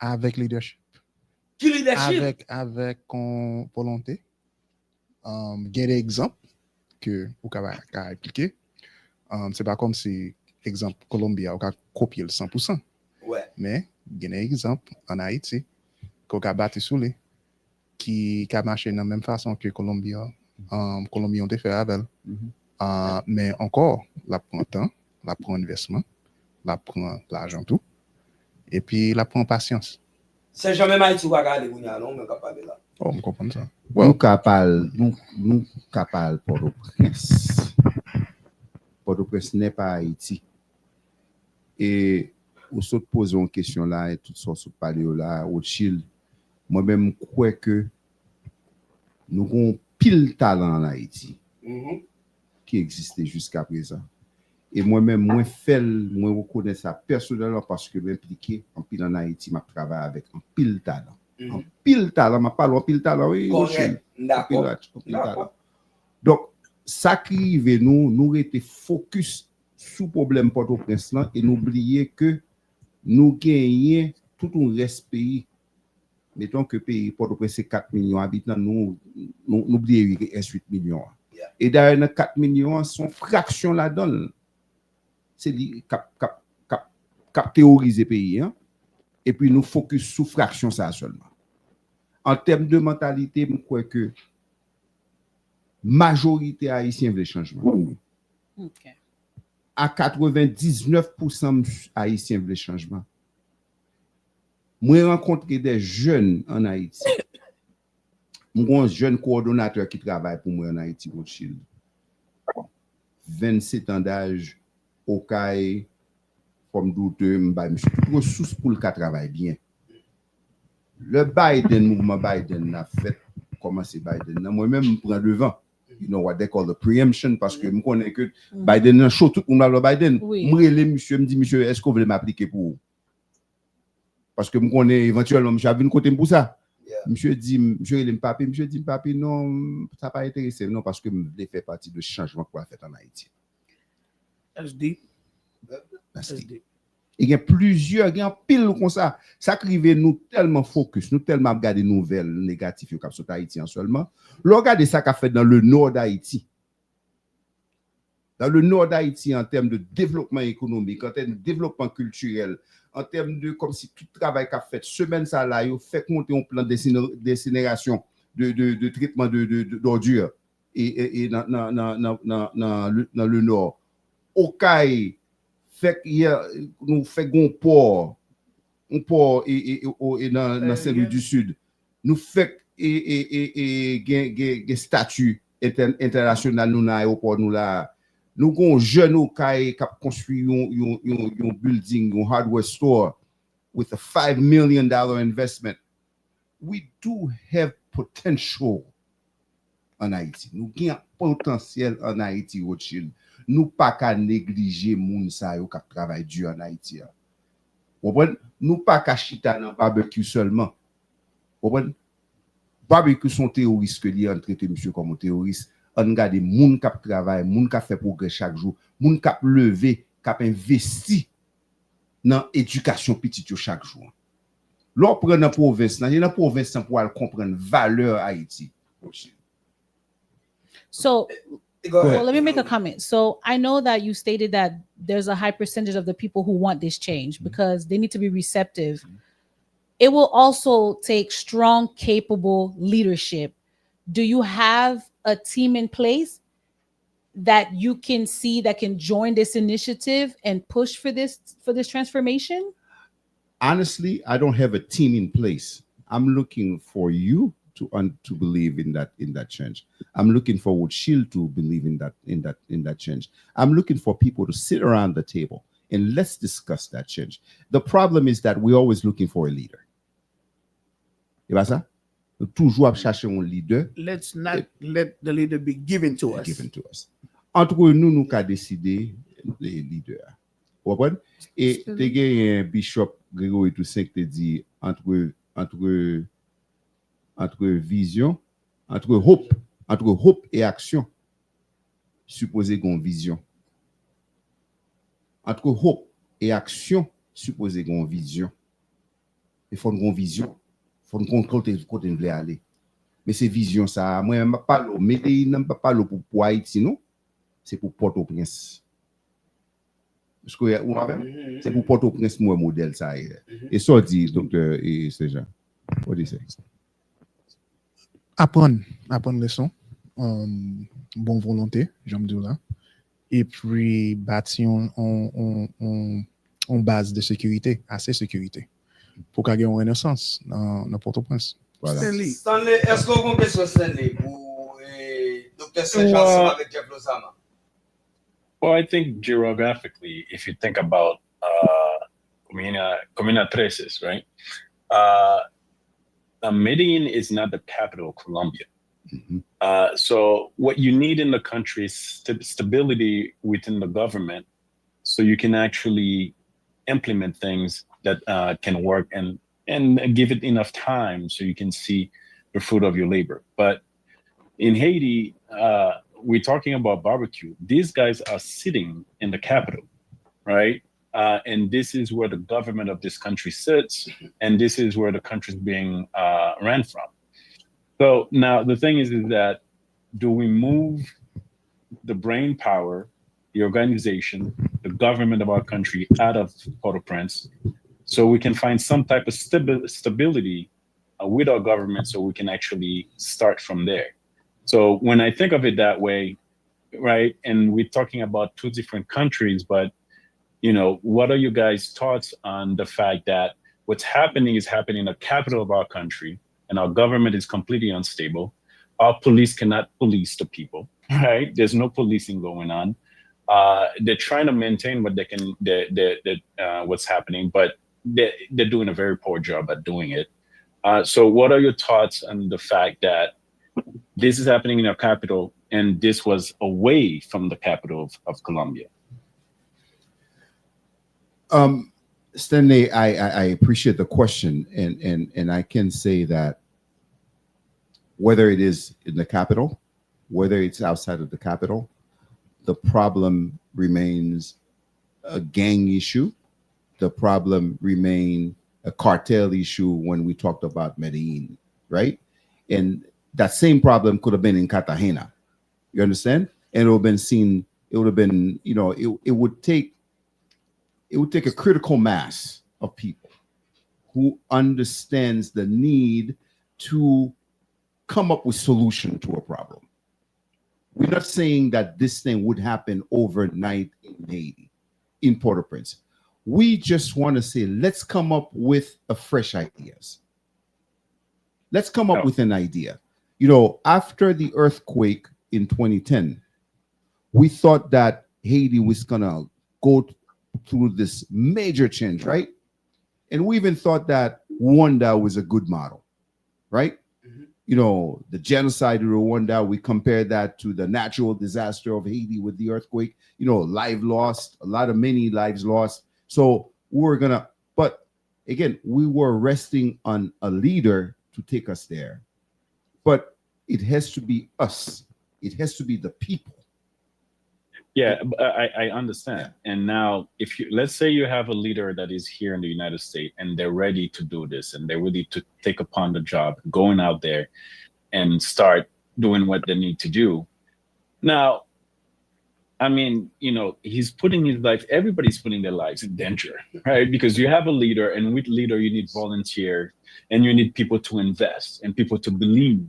Avèk leadership. Ki leadership? Avèk, avèk yon volonte. Um, gen de egzanp ke ou ka, ka aplike. Um, se pa kòmsi egzanp Kolonbi a, ou ka kopye l san pou san. Wè. Men, gen de egzanp ann Ayiti ke w ka bati sou li, ki ka mache nan menm fason ke Kolonbi an, um, Kolonbi an te fè avè l. Ah, men ankò, l ap pran tan, l ap pran envèsman, l ap pran lajan tou. Epi, l ap pran pasyans. Sè Jan, menm Ayiti ou pa ka ale kounye a non, mwen k ap pale la. Oh, m konprann sa. Nou ka pale, nou, nou ka pale Pòtoprens. Pòtoprens n'est pas Ayiti. E ou sot poze yon kesyon la, e tout sa w sot pale yo la, Rothschild, mwen menm m kwè ke nou gen yon pil talan an Ayiti ki egziste jiska prezan. E mwen menm, mwen fè l, mwen rekonèt sa pèsonèlman paske m enplike anpil an Ayiti, m ap travay avèk anpil talan. Anpil talan, m ap pale anpil talan, wi, Rochelle. Anpil, anpil talan. Donk, sa ki rive nou, nou rete fokis sou pwoblèm Pòtoprens lan e nou bliye ke nou genyen tout yon rès peyi. Meton ke peyi Pòtoprens se kat milyon abitan, nou, nou, nou bliye rès uit milyon an. E dayè, nan kat milyon an, se yon fraksyon ladan l. Se li k ap, k ap, k ap, k ap teworize peyi an. Epi nou fokis sou fraksyon sa a sèlman. An tèm de mantalite, m kwè ke majorite Ayisyen vle chanjman. Okay. A katrevendiznèf pousan Ayisyen vle chanjman. Mwen rankontre de jèn an Ayiti. M gen yon jèn kowòdonatè ki travay pou mwen an Ayiti, Rothschild. Vennsetan daj, Okay, fò m doute, m bay misye tout resous pou l ka travay byen. Lè Biden, mouvman Biden la fèt, kòmanse Biden nan, mwen menm m pran devan. You know what they call the preemption, paske m konnen ke Biden nan cho, tout moun ap lè Biden. M rele misye, m di misye, èske w vle m aplike pou ou? Paske m konnen evantyèlman misye ap vin kote m pou sa. Misye di, misye rele m papi, misye di m papi, non, sa pa enterese m non, paske m vle fè pati de chanjman k pral fèt an Ayiti. That's deep. That's deep. E gen plizyè, gen anpil konsa. Sa k rive, nou tèlman fokis, nou tèlman ap gade nouvèl negatif yo k ap sot Ayiti an sèlman. Lè w gade sa k ap fèt dans le nord d'Haïti, dans le nord d'Haïti, an tèm de devlopman ekonomik, an tèm de devlopman kiltirèl, an tèm de kòmsi tout travay k ap fèt semèn sa la, yo fèk monte yon plant d'insinerasyon, de, de, de trètman de, de, de, d'ordures e, e, e nan, nan, nan, nan, nan, nan, nan le nò. Okay, fèk yè, nou fèk gon pò, yon pò e, e, e, o, e nan, nan Saint Louis du Sud. Nou fèk e, e, e, e, gen, gen, gen stati entè, entènasyonal nou nan ayewopò nou la. Nou gon jèn Okay k ap konstwi yon, yon, yon, yon building, yon hardware store with a five million dollar investment. We do have potential an Ayiti. Nou gen potansyèl an Ayiti, Rothschild. Nou pa ka neglije moun sa yo k ap travay di an Ayiti a. Ou konprann? Nou pa ka chita nan babekyou sèlman. Ou konprann? Babekyou se yon teworis ke li ye, ann trete misye kòm yon teworis. Ann gade moun k ap travay, moun k ap fè pwogrè chak jou, moun k ap leve, k ap envesti nan edikasyon pitit yo chak jou an. Lè w pran nan pwovens lan, e nan pwovens lan pou w al konprann valè Ayiti. So, well, let me make a comment. So I know that you stated that there's a high percentage of the people who want this change because they need to be receptive. It will also take strong, capable leadership. Do you have a team in place that you can see that can join this initiative and push for this for this transformation? Honestly, I don't have a team in place. I'm looking for you to un, to believe in that, in that change. I'm looking for Rothschild to believe in that, in that, in that change. I'm looking for people to sit around the table and let's discuss that change. The problem is that we're always looking for a leader. E pa sa? Nou toujou ap chache yon lidè. Let's not let the leader be given to us. Given to us. Antre nou, nou ka deside lidè a. Ou konprann? E te genyen Bishop Gregory Toussaint ki te di antre, antre, antre vizyon, antre hope, antre hope e aksyon, sipoze gen yon vizyon. Antre hope e aksyon, sipoze gen yon vizyon. E fò n gen yon vizyon. Fò n konn kote, kote n vle ale. Men se vizyon sa a. Mwen menm m ap pale w, Medellín nan, m p ap pale w pou, pou Ayiti non. Se pou Pòtoprens. Èske ou avè m? Se pou Pòtoprens m wè modèl sa a ye. E sa w di, Doktè Sejan? What do you say? Aprann, aprann leson, um, bon volonte, jan m di w la. Epi bati yon, yon, yon, yon, yon baz de sekirite, ase sekirite. pou ka gen yon renesans nan, nan Pòtoprens. Voilà. Stanley. Stanley, èske w gen kesyon, Stanley, pou eh, Doktè Serge ansanm avèk Jeff Lozama? Well, I think geographically, if you think about uh, Comuna, Comuna Trece, right? Uh, uh, Medellin is not the capital of Colombia. Mhm. Uh, so what you need in the country is st- stability within the government, so you can actually implement things that uh, can work and and give it enough time so you can see the fruit of your labor. But in Haiti, uh, we're talking about barbecue. These guys are sitting in the capital, right? Uh, and this is where the government of this country sits, and this is where the country is being uh, ran from. So now the thing is, is that do we move the brain power, the organization, the government of our country out of Port-au-Prince, so we can find some type of stabi- stability uh, with our government, so we can actually start from there. So when I think of it that way, right, and we're talking about two different countries, but you know, what are you guys' thoughts on the fact that what's happening is happening in the capital of our country, and our government is completely unstable? Our police cannot police the people, right? There's no policing going on. Uh, they're trying to maintain what they can, they, they, they, uh, what's happening, but they, they're doing a very poor job at doing it. Uh, so, what are your thoughts on the fact that this is happening in our capital, and this was away from the capital of, of Colombia? Um, Stanley, I, I, I appreciate the question, and, and, and I can say that whether it is in the capital, whether it's outside of the capital, the problem remains a gang issue. The problem remain a cartel issue when we talked about Medellin, right? And that same problem could have been in Cartagena. You understand? And it would have been seen, it would have been, you know, it, it would take it would take a critical mass of people who understands the need to come up with solution to a problem. We're not saying that this thing would happen overnight in Haiti, in Port-au-Prince. We just want to say, let's come up with a fresh ideas. Let's come up No. with an idea. You know, after the earthquake in twenty ten, we thought that Haiti was gonna go th- through this major change, right? And we even thought that Rwanda was a good model, right? You know, the genocide in Rwanda, we compare that to the natural disaster of Haiti with the earthquake, you know, life lost, a lot of many lives lost. So we were gonna, but again, we were resting on a leader to take us there. But it has to be us. It has to be the people. Yeah, b- I, I understand. And now, if you, let's say you have a leader that is here in the United States and they're ready to do this and they're ready to take upon the job, going out there and start doing what they need to do. Now, I mean, you know, he's putting his life, everybody's putting their lives in danger, right? Because you have a leader, and with leader, you need volunteer, and you need people to invest and people to believe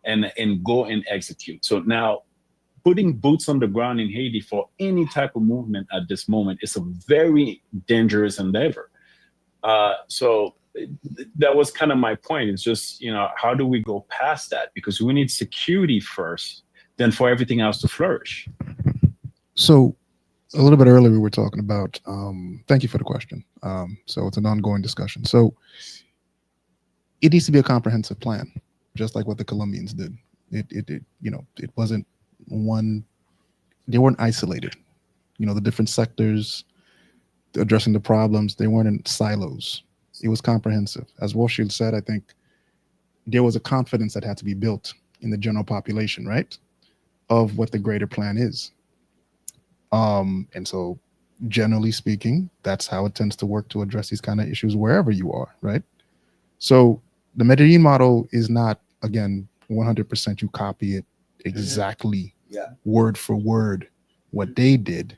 and, and go and execute. So now, putting boots on the ground in Haiti for any type of movement at this moment is a very dangerous endeavor. Uh, so th- that was kind of my point. It's just, you know, how do we go past that? Because we need security first, then for everything else to flourish. So, a little bit earlier, we were talking about. Um, thank you for the question. Um, so, it's an ongoing discussion. So, it needs to be a comprehensive plan, just like what the Colombians did. It, it, it you know, it wasn't one. They weren't isolated. You know, the different sectors addressing the problems, they weren't in silos. It was comprehensive. As Wolfshield said, I think there was a confidence that had to be built in the general population, right? Of what the greater plan is. Um, and so, generally speaking, that's how it tends to work to address these kind of issues wherever you are, right? So, the Medellin model is not, again, one hundred percent you copy it exactly Yeah. word for word what they did,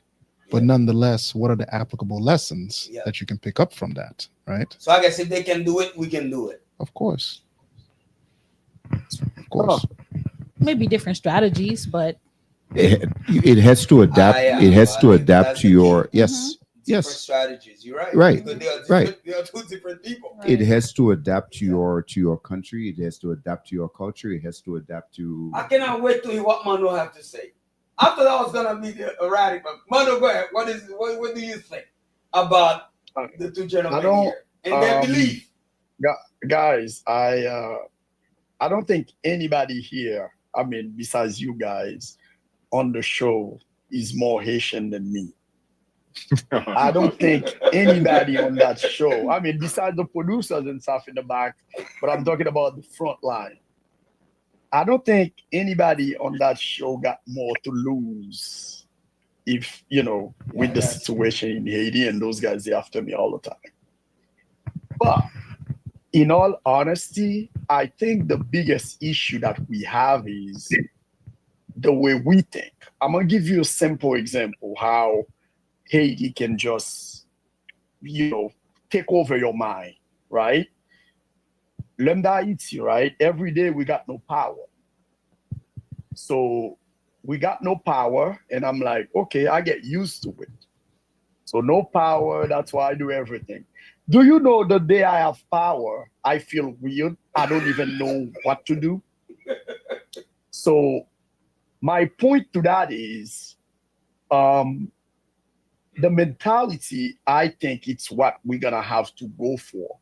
but nonetheless, what are the applicable lessons Yeah. that you can pick up from that, right? So I guess if they can do it, we can do it. Of course. Of course. Maybe different strategies, but It, it has to adapt. Ah, yeah. It has to Ah, adapt that's to the your thing. Yes. different Yes. Strategies. You're right. Right. Because they are Right. different, they are two different people. It has to adapt to your to your country. It has to adapt to your culture. It has to adapt to. I cannot wait to hear what Mano have to say. I thought I was gonna be the erratic, but Mano, go ahead. What is what, what do you think about Uh, the two I gentlemen don't. Here and their Um, belief? Gu- guys, I uh, I don't think anybody here, I mean, besides you guys, on the show is more Haitian than me. I don't think anybody on that show, I mean, besides the producers and stuff in the back, but I'm talking about the front line. I don't think anybody on that show got more to lose if, you know, with the situation in Haiti and those guys, they after me all the time. But in all honesty, I think the biggest issue that we have is the way we think. I'm gonna give you a simple example how Haiti can just, you know, take over your mind, right? Lè m t Ayiti, right? Every day we got no power. So we got no power, and I'm like, okay, I get used to it. So no power, that's why I do everything. Do you know the day I have power, I feel weird. I don't even know what to do. So my point to that is um the mentality, I think it's what we're gonna have to go for.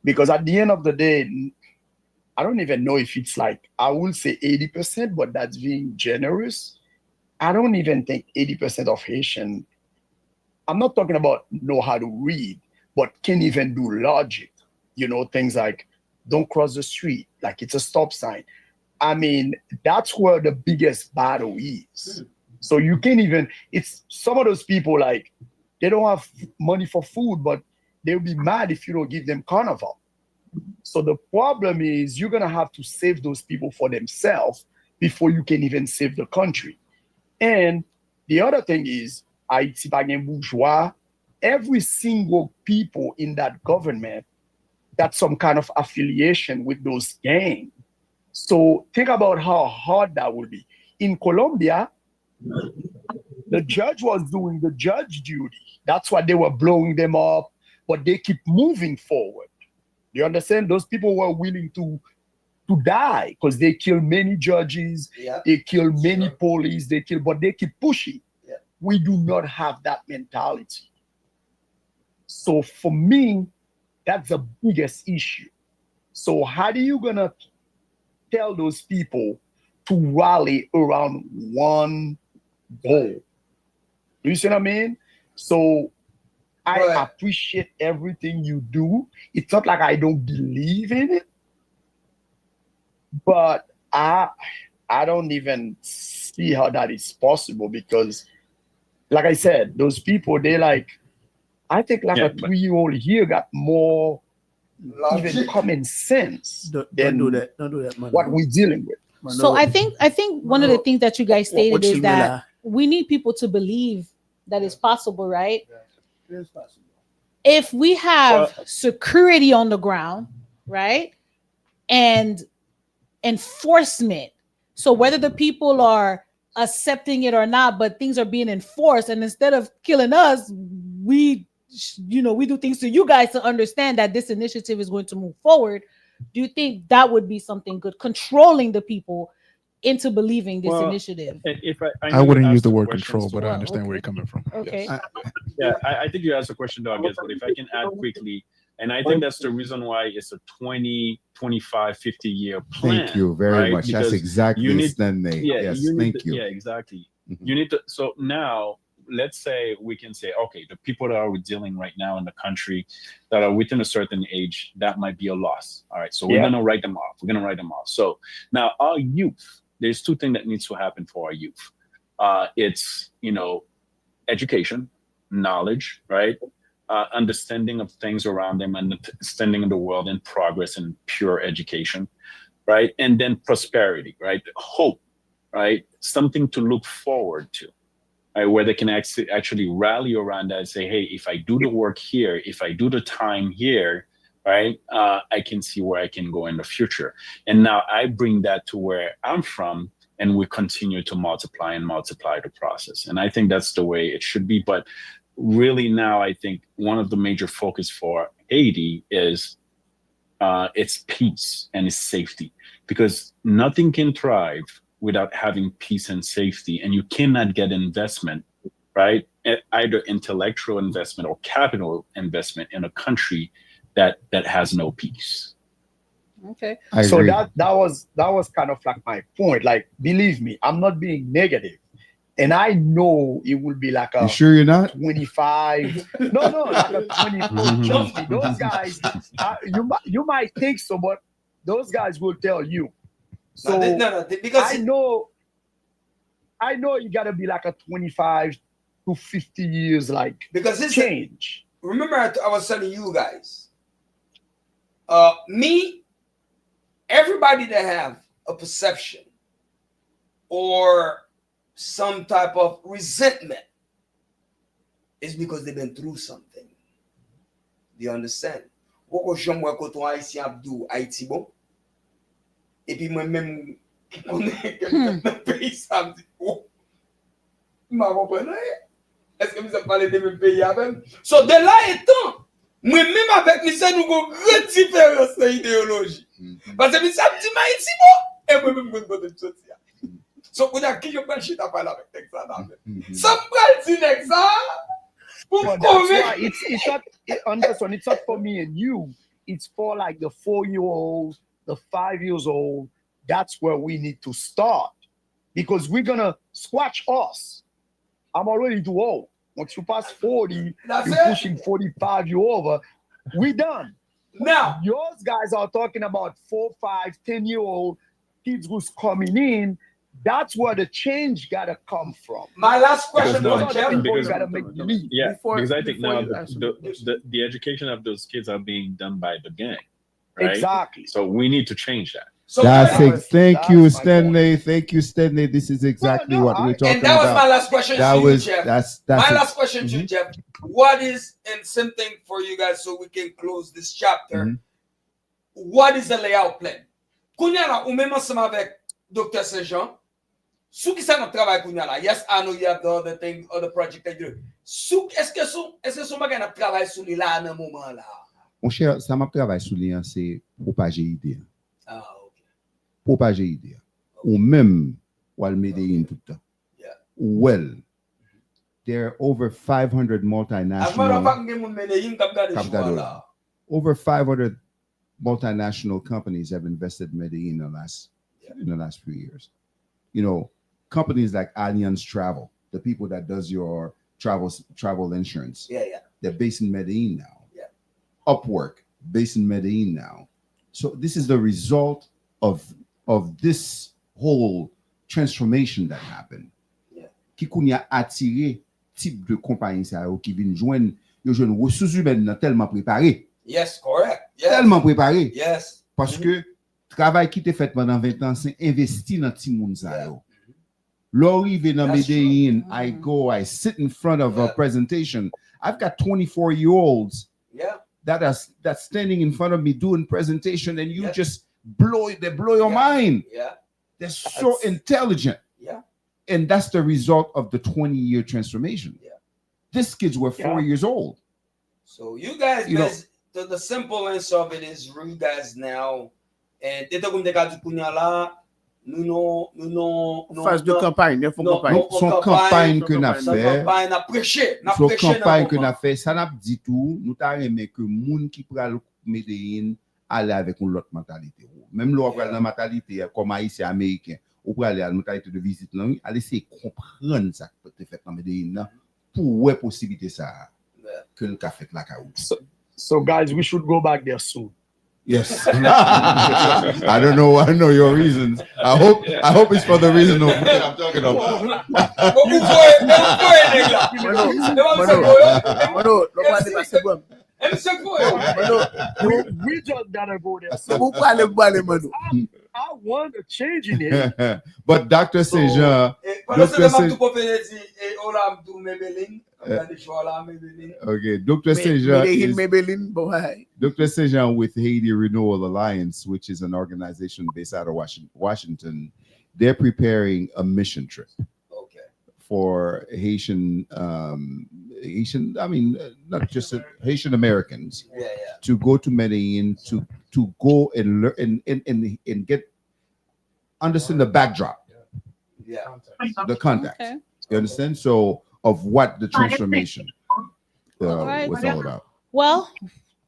Because at the end of the day, n- I don't even know if it's like, I will say eighty percent, but that's being generous. I don't even think eighty percent of Haitian, I'm not talking about know how to read, but can even do logic, you know, things like don't cross the street, like it's a stop sign. I mean, that's where the biggest battle is. So you can even, it's some of those people, like, they don't have money for food, but they'll be mad if you don't give them carnival. So the problem is you're gonna have to save those people for themselves before you can even save the country. And the other thing is, Haiti pa gen boujwa, every single people in that government got some kind of affiliation with those gangs. So think about how hard that would be. In Colombia, the judge was doing the judge duty. That's why they were blowing them up, but they keep moving forward. You understand? Those people were willing to to die because they kill many judges, Yeah. They kill many police, they kill, but they keep pushing. Yeah. We do not have that mentality. So for me, that's the biggest issue. So how do you gonna tell those people to rally around one goal? You see what I mean? So I But- appreciate everything you do. It's not like I don't believe in it, but I I don't even see how that is possible because, like I said, those people, they like, I think like Yeah, a three year old here got more even Logic. Common sense Don't, than don't do that. Don't do that, man. What we're dealing with. Man, So no. I think I think one of the things that you guys What- what stated is you that mean? We need people to believe that it's possible, right? It is possible. If we have security on the ground, right, and enforcement, so whether the people are accepting it or not, but things are being enforced, and instead of killing us, we you know we do things to you guys to understand that this initiative is going to move forward. Do you think that would be something good, controlling the people into believing this Well, initiative? And if I, I, I know you wouldn't use asked the the word question control, as but I well. understand where Okay. You're coming from. Okay. Yes. Yeah, I, I think you asked the question, Douglas, but if I can add quickly, and I think that's the reason why it's a twenty, twenty-five, fifty year plan. Thank you very Right? Much. That's Because exactly you need- Stanley. Yeah, Yes, you need thank to, you. Yeah, exactly. Mhm. You need to. So now, let's say we can say, okay, the people that are dealing right now in the country that are within a certain age, that might be a loss. All right, so we're Yeah. Gonna write them off. We're gonna write them off. So now, our youth, there's two things that needs to happen for our youth. Uh, it's you know, education, knowledge, right? Uh, understanding of things around them, understanding of the world, and progress and pure education, right? And then prosperity, right? Hope, right? Something to look forward to, right? Where they can actually, actually rally around that and say, hey, if I do the work here, if I do the time here, right, uh, I can see where I can go in the future. And now I bring that to where I'm from, and we continue to multiply and multiply the process. And I think that's the way it should be. But really now, I think one of the major focus for Haiti is uh, its peace and its safety, because nothing can thrive without having peace and safety, and you cannot get investment, right? E- Either intellectual investment or capital investment in a country that that has no peace. Okay. I So agree. that that was that was kind of like my point. Like, believe me, I'm not being negative, and I know it will be like You a sure you're not? twenty-five. No, no, like a twenty-four. Mhm. Trust me, those guys. Uh, you might you might think so, but those guys will tell you. So No, they- no, no, they- because I know, I know you gotta be like a twenty-five to fifty years, like because this change. Remember, I, I was telling you guys, uh, me, everybody that have a perception or some type of resentment is because they've been through something. Do you understand? Ou poko janm wè kote yon Ayisyen ap di w Ayiti bon. Epi mwen menm ki konnen ke m nan peyi sa, m di, oh, m pa konprann anyen. Èske misye ap pale de menm peyi avè m? So, de la etan, mwen menm avèk misye, nou gon gran diferans nan ideyoloji. Paske misye ap di m Ayiti bon, e mwen menm konn kote m soti a. So, kounye a, kijan m pral chita pale avèk nèg sa nan avè? Sa m pral di nèg sa, pou m But that's konvenk. Why it's it's not it, Anderson. It's not for me and you. It's for like the four year old, the five years old. That's where we need to start because we're gonna squash us. I'm already too old. Once you pass forty, That's you're it. Pushing forty-five, you're over. We done. Now, Yours guys are talking about four, five, ten year old kids who's coming in. That's where the change gotta come from. My last Because question no, for Jeff. People because gotta make the leap. Yeah, Before- because I think before now you the, answer the, the question. the, the education of those kids are being done by the gang, right? Exactly. So we need to change that. So, That's That it. was- Thank that's you, my Stanley. Thank you, Stanley. This is exactly No, no, what we're I- talking and that was about. My last question That to you, was Jeff. that's that's My it. Last question to you, Jeff. What is, and same thing for you guys, so we can close this chapter. Mhm. What is the layout plan? Kounye a la, ou menm ansanm avèk Doktè Saint Jean, sou ki sa n ap travay kounye a la? Yes, I know you have the other thing, other project that you do. Sou, èske sou, èske sou bagay n ap travay sou li la nan moman la? Monchè, sa m ap travay sou li an, se pwopaje ide a. Ah, ok. Pwopaje ide a. Ou menm, w al Medellin tout tan. Yeah. Ou wè l. There are over five hundred As a matter of multinational fact, gen moun Medellin k ap gade k ap show gade a w la. la. Over five hundred multinational companies have invested in Medellin in the last Yeah. in the last few years. You know, companies like Allianz Travel, the people that does your travel travel insurance, Yeah, yeah. they're based in Medellin now. Yeah. Upwork, based in Medellin now. So this is the result of of this whole transformation that happened. Yeah. Ki kounye a atire tip de konpayi sa yo ki vin jwenn, yo jwenn resous imèn nan tèlman prepare. Yes, correct. Yes. Tèlman prepare. Yes. Paske travay ki te fèt pandan ven tan, se envesti nan timoun sa yo. Lè w rive nan That's true. Medellin, I go, I sit in front of a Yeah. presentation. I've got twenty-four year olds Yeah. that are s- that's standing in front of me doing presentation, and you Yeah. just blow they blow your Yeah. mind. Yeah. They're so That's- intelligent. Yeah. And that's the result of the twenty year transformation. Yeah. These kids were four Yeah. Years old. So you guys, You know- bas- the, the simple answer of it is you guys now, and te tankou m te ka di kounye a la, nou non, nou non, nou Faz de non, kanpay, nou fè non, kanpay. nou Son fè kanpay ke n ap Son Nan fè. kanpay, n ap preche, n ap Son preche nan kanpay ke n moman. Ap fè, sa n ap di tou, nou ta renmen ke moun ki pral Medellin ale avèk yon lòt mantalite. Menm lè w pral Yeah. Nan mantalite kòm Ayisyen Ameriken, ou prale a mantalite de vizit lan, wi, ale eseye konprann sa k te fèt nan Medellin nan, pou w wè posiblite sa a Yeah. ke l ka fèt lakay ou. So, so guys, we should go back there soon. Yes. I don't know. I know your reasons. I hope. I hope it's for the reason of what I'm talking about. Bon, ou voye, men ou voye nèg la. Mano, Se pa Mano, misye voye. Mano, nou pale pa se pwoblèm. E misye voye. Mano, We, we just gotta go there. se pou pale, pou pale, Mano. I want to change in it. But Doctor Saint Jean, Eh, pandan se Doctor tan m ap Saint- tou konfere di, eh, hola, m tou Medellin. M ap gade show la Medellin. Okay, Doctor Saint Jean Medellin, is Medellin, bon, ay. Doctor Saint Jean with Haiti Renewal Alliance, which is an organization based out of Washington. Washington. They're preparing a mission trip Ok. for Haitian, um, Haitian, I mean, uh, not just uh, Haitian Americans Yeah, yeah. to go to Medellin to to go and learn and, and, and, and get understand the backdrop, Yeah. the context. Okay. You understand? So of what the transformation uh, All right. was all about. Well,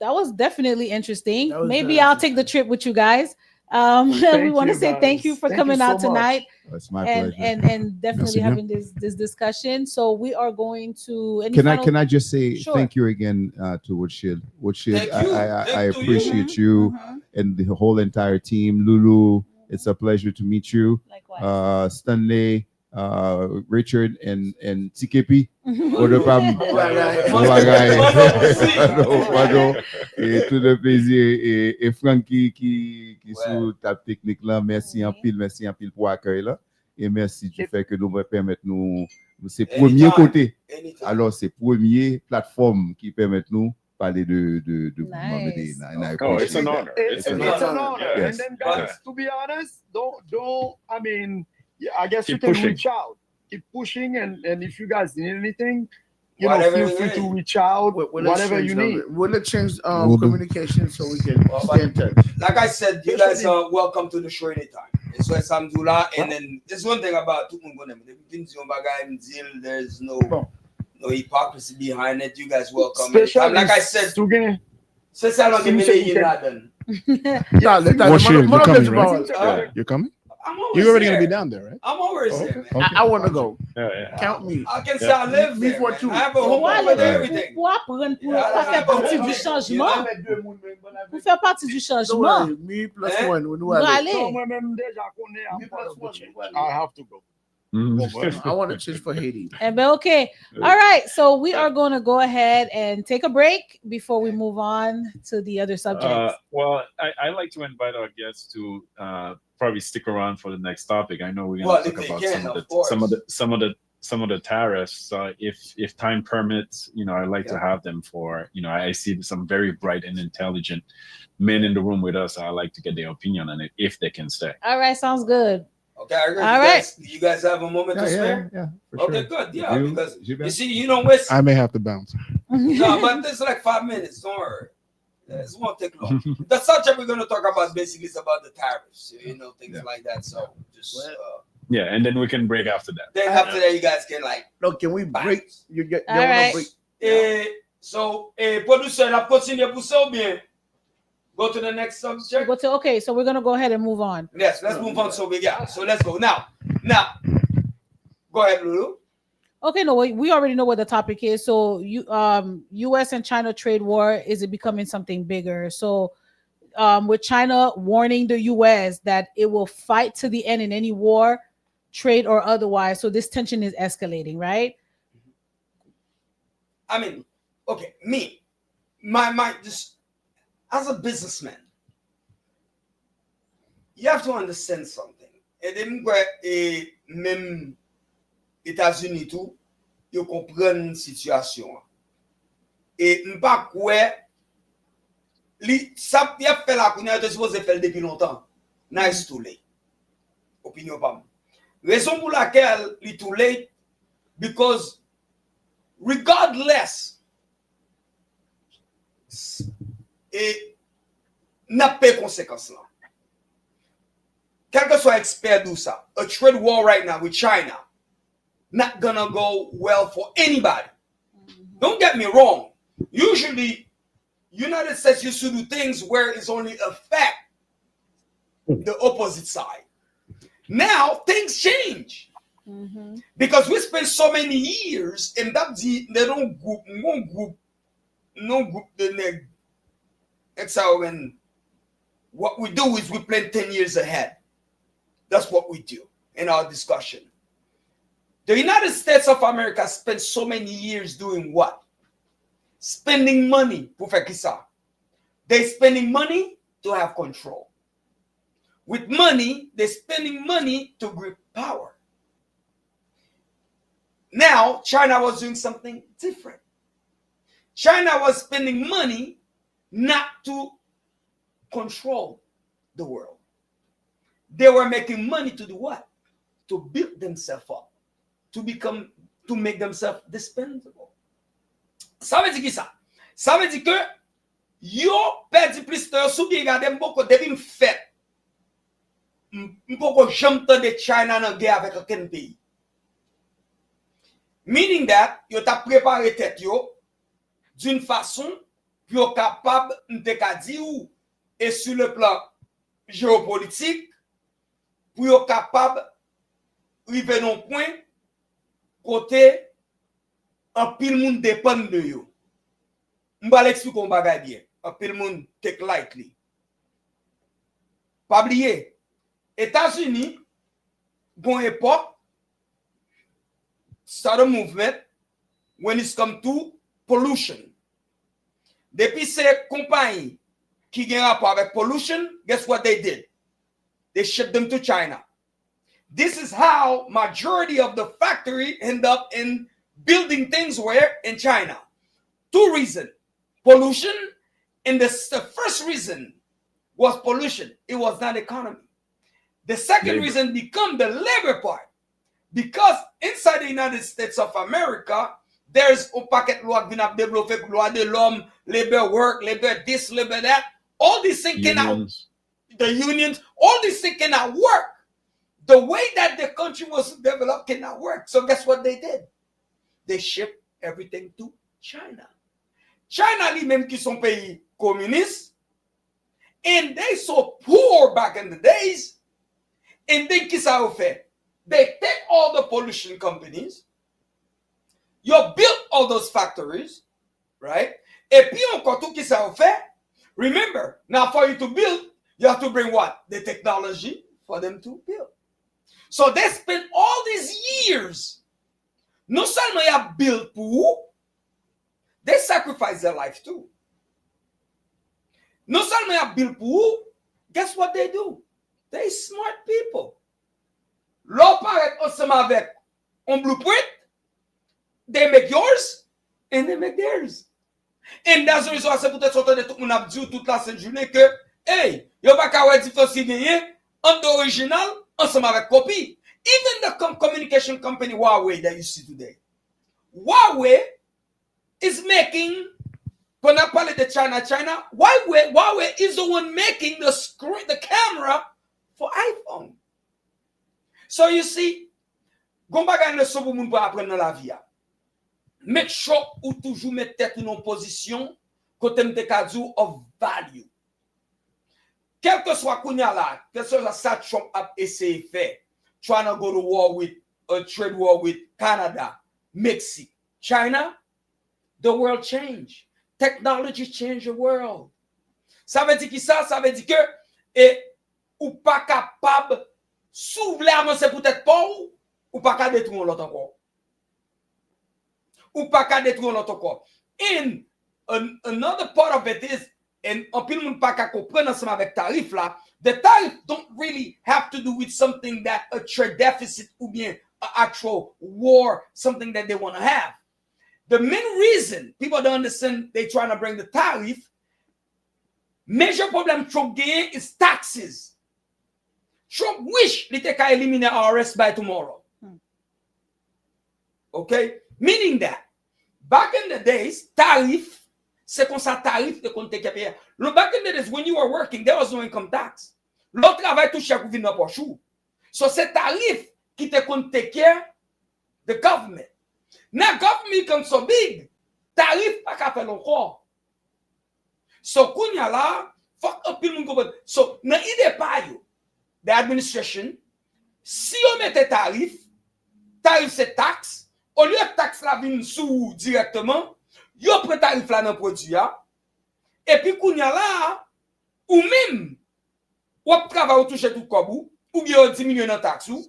that was definitely interesting. That was Maybe very I'll take the trip with you guys. Um, we Thank want to you, say thank guys. you for Thank you coming so out much. Tonight That's my and, pleasure. and and definitely Merci bien. Having this this discussion. So we are going to. Any Can I final- can I just say Sure. Thank you again uh, to Rothschild. Rothshield, Thank I, you. I, I, Thank I you to you. Appreciate you Mhm. and the whole entire team. Lulu, it's a pleasure to meet you. Likewise. Uh, Stanley, uh, Richard, and and T K P. Mhm. Brother Pam. Alright. Bon bagay. Pardon, pardon. E tout le plezi e, e Frank ki ki ki Ouais. sou tab teknik la. Mèsi Mhm. anpil, mèsi anpil pou akèy la. E mèsi du fait que nou pèmèt nou nou se premye Anytime. Kote. Anytime. Alò se premye platfòm ki pèmèt nou pale de de de mouvman Nice. Medellin. And I Oh, it's appreciate an that. Honor. It's It's an an It's honor. an Honor. Honor. Yeah. Yes. And then, guys, to be honest, don't, don't, I mean, yeah, I guess you Keep can pushing. Reach out. Keep pushing, and, and if you guys need anything, you know, Whatever feel you free to need. Reach out, We'll, we'll whatever exchange you need. number. We'll exchange um, We'll do. Communication so we can Well, stay in touch. Like I said, you guys are welcome to the show anytime. It's what Sam Dula, and then there's one thing about tout moun konnen, depi m fin di yon bagay, m di l, there's no, Bon. No hypocrisy behind it. You guys welcome Especially anytime. Like I said, si w gen se sèlman gen si misye Medellin gen- ladan. Talè, talè. Rothschild, Mwen you ap coming, gen right? pale. Uh, You're coming? I'm always You're already going to there. be down there, right? I'm always Okay. there, man. Okay. I, I want to go. Yeah, yeah. Count me. I can say Yeah. I live Me there, for man. two. I have a Pou home over ale, there, pou, everything. pou aprann, pou Yeah, pa fè yeah, pati yeah. du changement. Yeah. Pou fè pati du Don't changement. worry, me plus Eh? one. When you Nou are ale. Non, mwen menm deja konnen I'm Me part plus of the one. change. Well, I have to go. Mm. I want to change for Haiti. Eh ben, okay. All right. So we are going to go ahead and take a break before we move on to the other subjects. Uh, well, I, I like to invite our guests to uh, probably stick around for the next topic. I know we're Well, going to if talk they about can, some of the of course. some of the some of the some of the tariffs. Uh, if if time permits, you know, I like to Yeah. have them for, you know, I see some very bright and intelligent men in the room with us. I like to get their opinion on it if they can stay. All right. Sounds good. Okay, I agree. All You right. guys, you guys have a moment Yeah, to yeah, spare? Yeah, for Okay, sure. Good. Yeah, You- because you you bet. See, you know, Wes, I may have to bounce. No, but it's like five minutes. Don't worry. This won't take long. The subject we're going to talk about basically is about the tariffs, you know, things Yeah. Like that. So just uh, Yeah, and then we can break after that. Then after that, you guys can like. No, can we Bye. Break? You get All right. Eh, so, eh, producer, n ap kontinye pou sa oubyen? Go to the next subject. Go to, okay, so we're gonna go ahead and move on. Yes, let's move on. So we got. So let's go now. Now, go ahead, Lulu. Okay, no, we, we already know what the topic is. So you, um, U S and China trade war, is it becoming something bigger? So, um, with China warning the U S that it will fight to the end in any war, trade or otherwise. So this tension is escalating, right? I mean, okay, me, my my just as a businessman, you have to understand something. E de m kwè e menm Etazini tou, yo konprann sitiyasyon an. E m pa kwè li sa y ap fè la kounye a, yo te sipoze fè l depi lontan. Now it's too late. Opinyon pa m. Rezon pou lakèl li too late, because regardless e n ap peye konsekans lan. Kèlkeswa ekspè di w sa, a trade war right now with China not gonna go well for anybody. Don't get me wrong. Usually, United States used to do things where it's only affect the opposite side. Now things change because we spend so many years and that the they don't group, no group, no group the neg. That's how when what we do is we plan ten years ahead. That's what we do in our discussion. The United States of America spent so many years doing what? Spending money pou fè kisa? They spending money to have control. With money, they spending money to grip power. Now, China was doing something different. China was spending money not to control the world. They were making money to do what? To build themselves up. to become, to make themselves dispensable. Sa vle di ki sa? Sa vle di ke yo pèdi plis tan yo. Si w byen gade, m poko, depi m fèt, m m poko janm tande China nan gè avèk okenn peyi. Meaning that yo t ap prepare tèt yo d'une façon pou yo kapab, m te ka di w, e sur le plan jewopolitik, pou yo kapab rive nan yon pwen kote anpil moun depann de yo. M pral eksplike yon bagay byen. Anpil moun take lightly. Pa bliye, Etazini, gon epòk, start a movement when it's come to pollution. Depi se konpayi ki gen rapò avèk pollution, guess what they did? They shipped them to China. This is how majority of the factory end up in building things where in China. Two reasons. Pollution, and the, the first reason was pollution. It was not economy. The second reason become the labor part. Because inside the United States of America, there's yon pakèt lwa k vin ap devlope, lwa de l'homme, labor work, labor this, labor that. All these things cannot, the unions, all these things cannot work. The way that the country was developed cannot work. So guess what they did? They shipped everything to China. China li menm ki se yon peyi kominis, and they so poor back in the days, and then kisa yo fè? They take all the pollution companies, yo build all those factories, right? Epi ankò tou kisa yo fè? Remember, now for you to build, you have to bring what? The technology for them to build. So they spend all these years, non sèlman y ap build pou ou, they sacrifice their life too. Non sèlman y ap build pou ou, guess what they do? They smart people. Lè w parèt ansanm avèk yon blueprint, they make yours and they make theirs. And that's the reason why se poutèt sa w tande tout moun ap di w tout la sent jounen ke, hey, yo pa ka wè diferans ki genyen ant the original ansanm avèk kopi. Even the com communication company Huawei that you see today. Huawei is making, pandan n ap pale de China, China, Huawei, Huawei is the one making the screen, the camera for iPhone. So you see, gon bagay leson pou moun pou aprann nan lavi a. Make sure ou toujou met tèt ou nan pozisyon kote m te ka di w of value. Kèlkeswa kounye a la, kèlkeswa sa Trump ap eseye fè, trying to go to war with, a trade war with Canada, Mexique, China, the world change. Technology change the world. Sa vle di ki sa? Sa vle di ke e, ou pa kapab, si w vle avanse pou tèt pa w, ou pa ka detwi yon lòt ankò. Ou pa ka detwi yon lòt ankò. And an, another part of it is, and anpil moun pa ka konprann ansanm avèk tarif la, the tariff don't really have to do with something that a trade deficit oubyen a actual war, something that they want to have. The main reason people don't understand they trying to bring the tariff, major problem Trump genyen is taxes. Trump wish li te ka elimine I R S by tomorrow. Okay? Meaning that, back in the days, tarif, se konsa tarif te konn take care. Look, back in the days, when you were working, there was no income tax. Lè w travay, tout chèk ou vin nan pòch ou. So, se tarif ki te konn take care the government. Now, government become so big, tarif pa ka fè l ankò. So, kounye a la, fòk anpil moun konprann. So, nan ide pa yo, the administration, si yo mete tarif, tarif se taks, olye taks la vin sou ou dirèkteman, yo pran tarif la nan pwodui a, epi kounye a la, ou menm, w ap travay, ou touche tout kòb ou, oubyen yo diminye nan taks ou.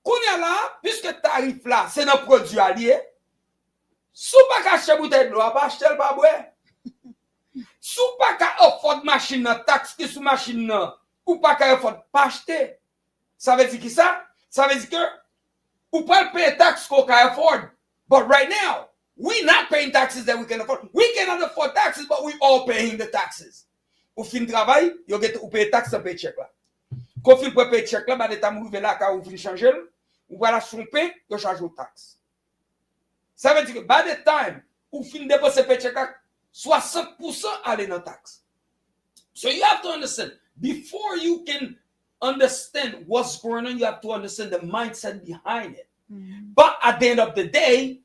Kounye a la, piske tarif la, se nan pwodui a li ye, si w pa ka achte boutèy dlo a, pa achte l, pa bwè. Si w pa ka afford machin nan, taks ki sou machin nan, ou pa ka afford, pa achte. Sa vle di ki sa? Sa vle di ke ou pral peye taks ke w ka afford. But right now, we not paying taxes that we can afford. We cannot afford taxes, but we all paying the taxes. Ou fin travay, yo gen ou peye taks nan paycheck la. Kon fin pran paycheck la, by the time ou rive lakay ou fin chanje l, Ou pral achte yon pen, yo chaje w taks. Sa vle di ke by the time ou fin depanse paycheck la, swasant pousan ale nan taks. So you have to understand, before you can understand what's going on, you have to understand the mindset behind it. But at the end of the day,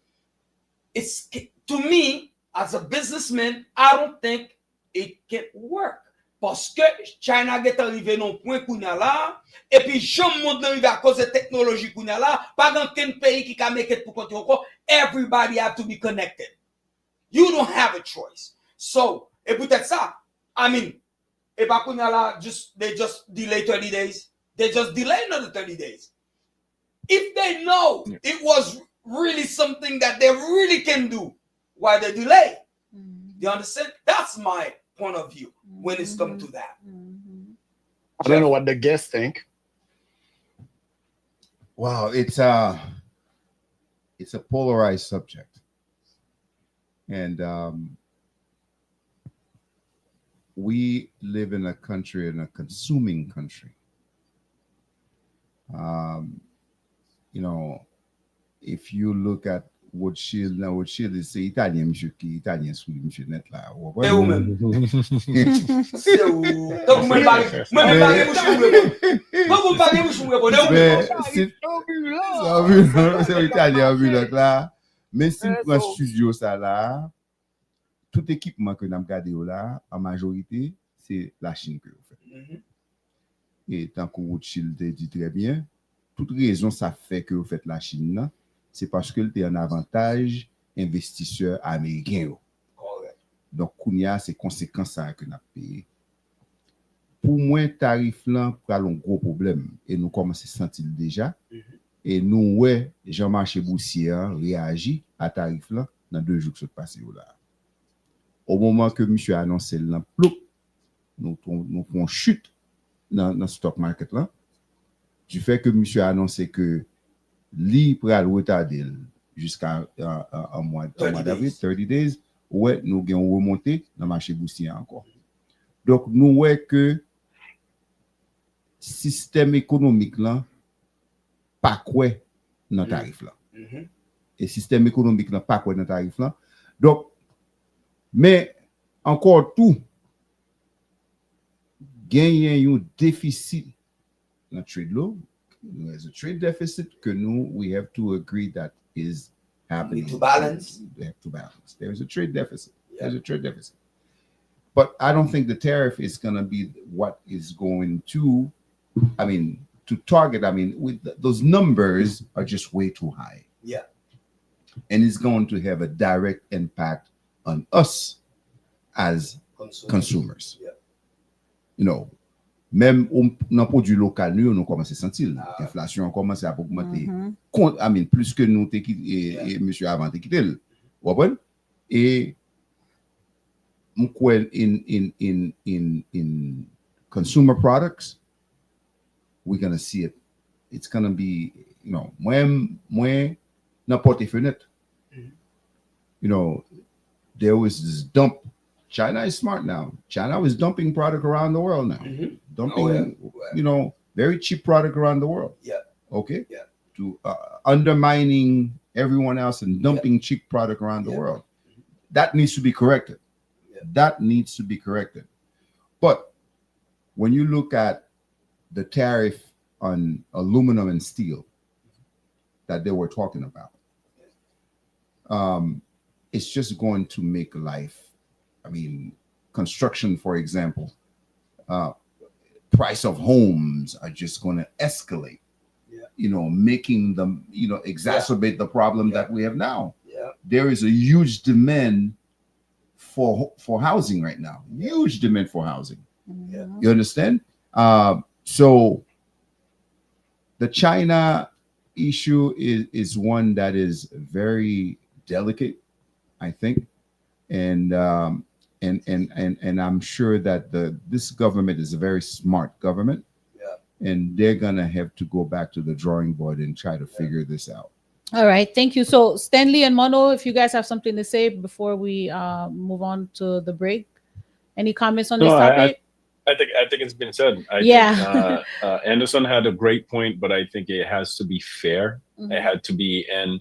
it's, to me, as a businessman, I don't think it can work. Paske China gentan rive nan pwen kounye a la, epi jan mond nan rive akoz de teknoloji kounye a la, pa gen okenn peyi ki ka make it pou kont yo ankò. Everybody have to be connected. You don't have a choice. So, e poutèt sa, I mean, e pa kounye a la, just, they just delay thirty days. They just delay another thirty days. If they know it was really something that they really can do, why they delay? You understand? That's my point of view when it's come to that. I don't know what the guests think. Wow, it's a it's a polarized subject, and um, we live in a country, in a consuming country. Um, you know, if you look at Rothschild, nan Rothschild se Italyen, misye ki Italyen sou li, misye nèt la. Ou konprann? E ou menm? Se ou. Tankou mwen pa gen, mwen menm pa gen bouch pou m reponn. Tankou m pa gen bouch pou m reponn, e ou menm? Se Italyen anbilan la. Men si m pran studio sa la, tout ekipman ke n ap gade yo la, an majorite, se Lachin ke yo fèt. E tankou Rothschild te di trè byen, tout rezon sa fè ke yo fèt Lachin nan, se paske l te an avantaj envestisè ameriken yo. Donk, kounye a, se konsekans sa a ke n ap peye. Pou mwen, tarif lan pral yon gwo pwoblèm e nou kòmanse santi l deja. E nou wè jan mache bousye an reyaji a tarif lan nan de jou k sot pase yo la. O moman ke misye anonse l nan ploup, nou, nou pran yon chit nan, nan stock market lan. Du fait que misye anonse ke li pral retade l jiska an mwa davril, thirty days, ou wè nou gen yon remonte nan mache bousye an ankò. Donk, nou wè ke sistèm ekonomik lan pa kwè nan tarif lan. E sistèm ekonomik lan pa kwè nan tarif lan. Donk, men ankò tou, genyen yon defisi nan trade lan. There's a trade deficit ke nou, we have to agree that is happening. We need to balance. We have to balance. There is a trade deficit. There's a trade deficit. But I don't think the tariff is going to be what is going to, I mean, to target. I mean, with th- those numbers are just way too high. Yeah. And it's going to have a direct impact on us as Consumers. Consumers. Yeah. You know, menm ou, nan pwodui lokal nou yo, nou kòmanse santi l. Enflasyon an kòmanse ap ogmante. Kon, I mean, plis ke nou te kite, e, e mesye avan te kite l. Ou konprann? E m kwè in, in, in, in, in consumer products, we're gonna see it. It's gonna be, you know, mwen, mwen nan pòte fenèt. You know, there was this dump. China is smart now. China was dumping product around the world now. Dumping, you know, very cheap product around the world. Yeah. Okay? Yeah. To uh, undermining everyone else and dumping cheap product around the world. That needs to be corrected. That needs to be corrected. But when you look at the tariff on aluminum and steel that they were talking about, um, it's just going to make life, I mean, construction, for example, uh, price of homes are just going to escalate, Yeah. you know, making them, you know, exacerbate the problem Yeah. that we have now. Yeah. There is a huge demand for for housing right now. Huge demand for housing. Yeah. You understand? Uh, so the China issue is, is one that is very delicate, I think. And um, and, and and and I'm sure that the this government is a very smart government. Yeah. And they're gonna have to go back to the drawing board and try to figure this out. All right, thank you. So Stanley and Mono, if you guys have something to say before we uh, move on to the break, any comments on this No, I- I- topic? I think I think it's been said. I Yeah. Think, uh, uh, Anderson had a great point, but I think it has to be fair. It had to be, and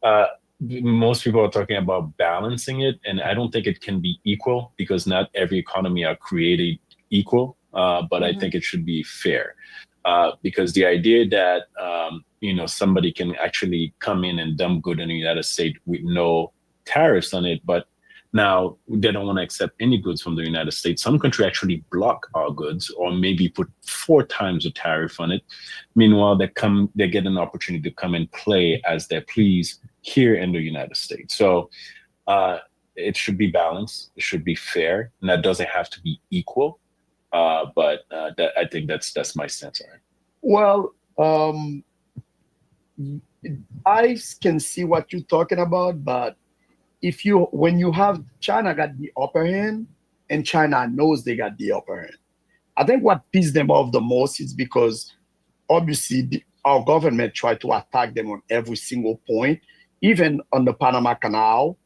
uh, most people are talking about balancing it, and I don't think it can be equal because not every economy are created equal. Uh, but I think it should be fair. Uh, because the idea that um, you know, somebody can actually come in and dump good in the United States with no tariffs on it, but now they don't want to accept any goods from the United States. Some country actually block our goods or maybe put four times the tariff on it. Meanwhile, they come, they get an opportunity to come and play as they please here in the United States. So uh, it should be balanced. It should be fair, and that doesn't have to be equal. Uh, but uh, that, I think that's that's my stance on it. Well, um, I can see what you're talking about, but if you when you have China got the upper hand, and China knows they got the upper hand. I think what pissed them off the most is because obviously the, our government tried to attack them on every single point, even on the Panama Canal.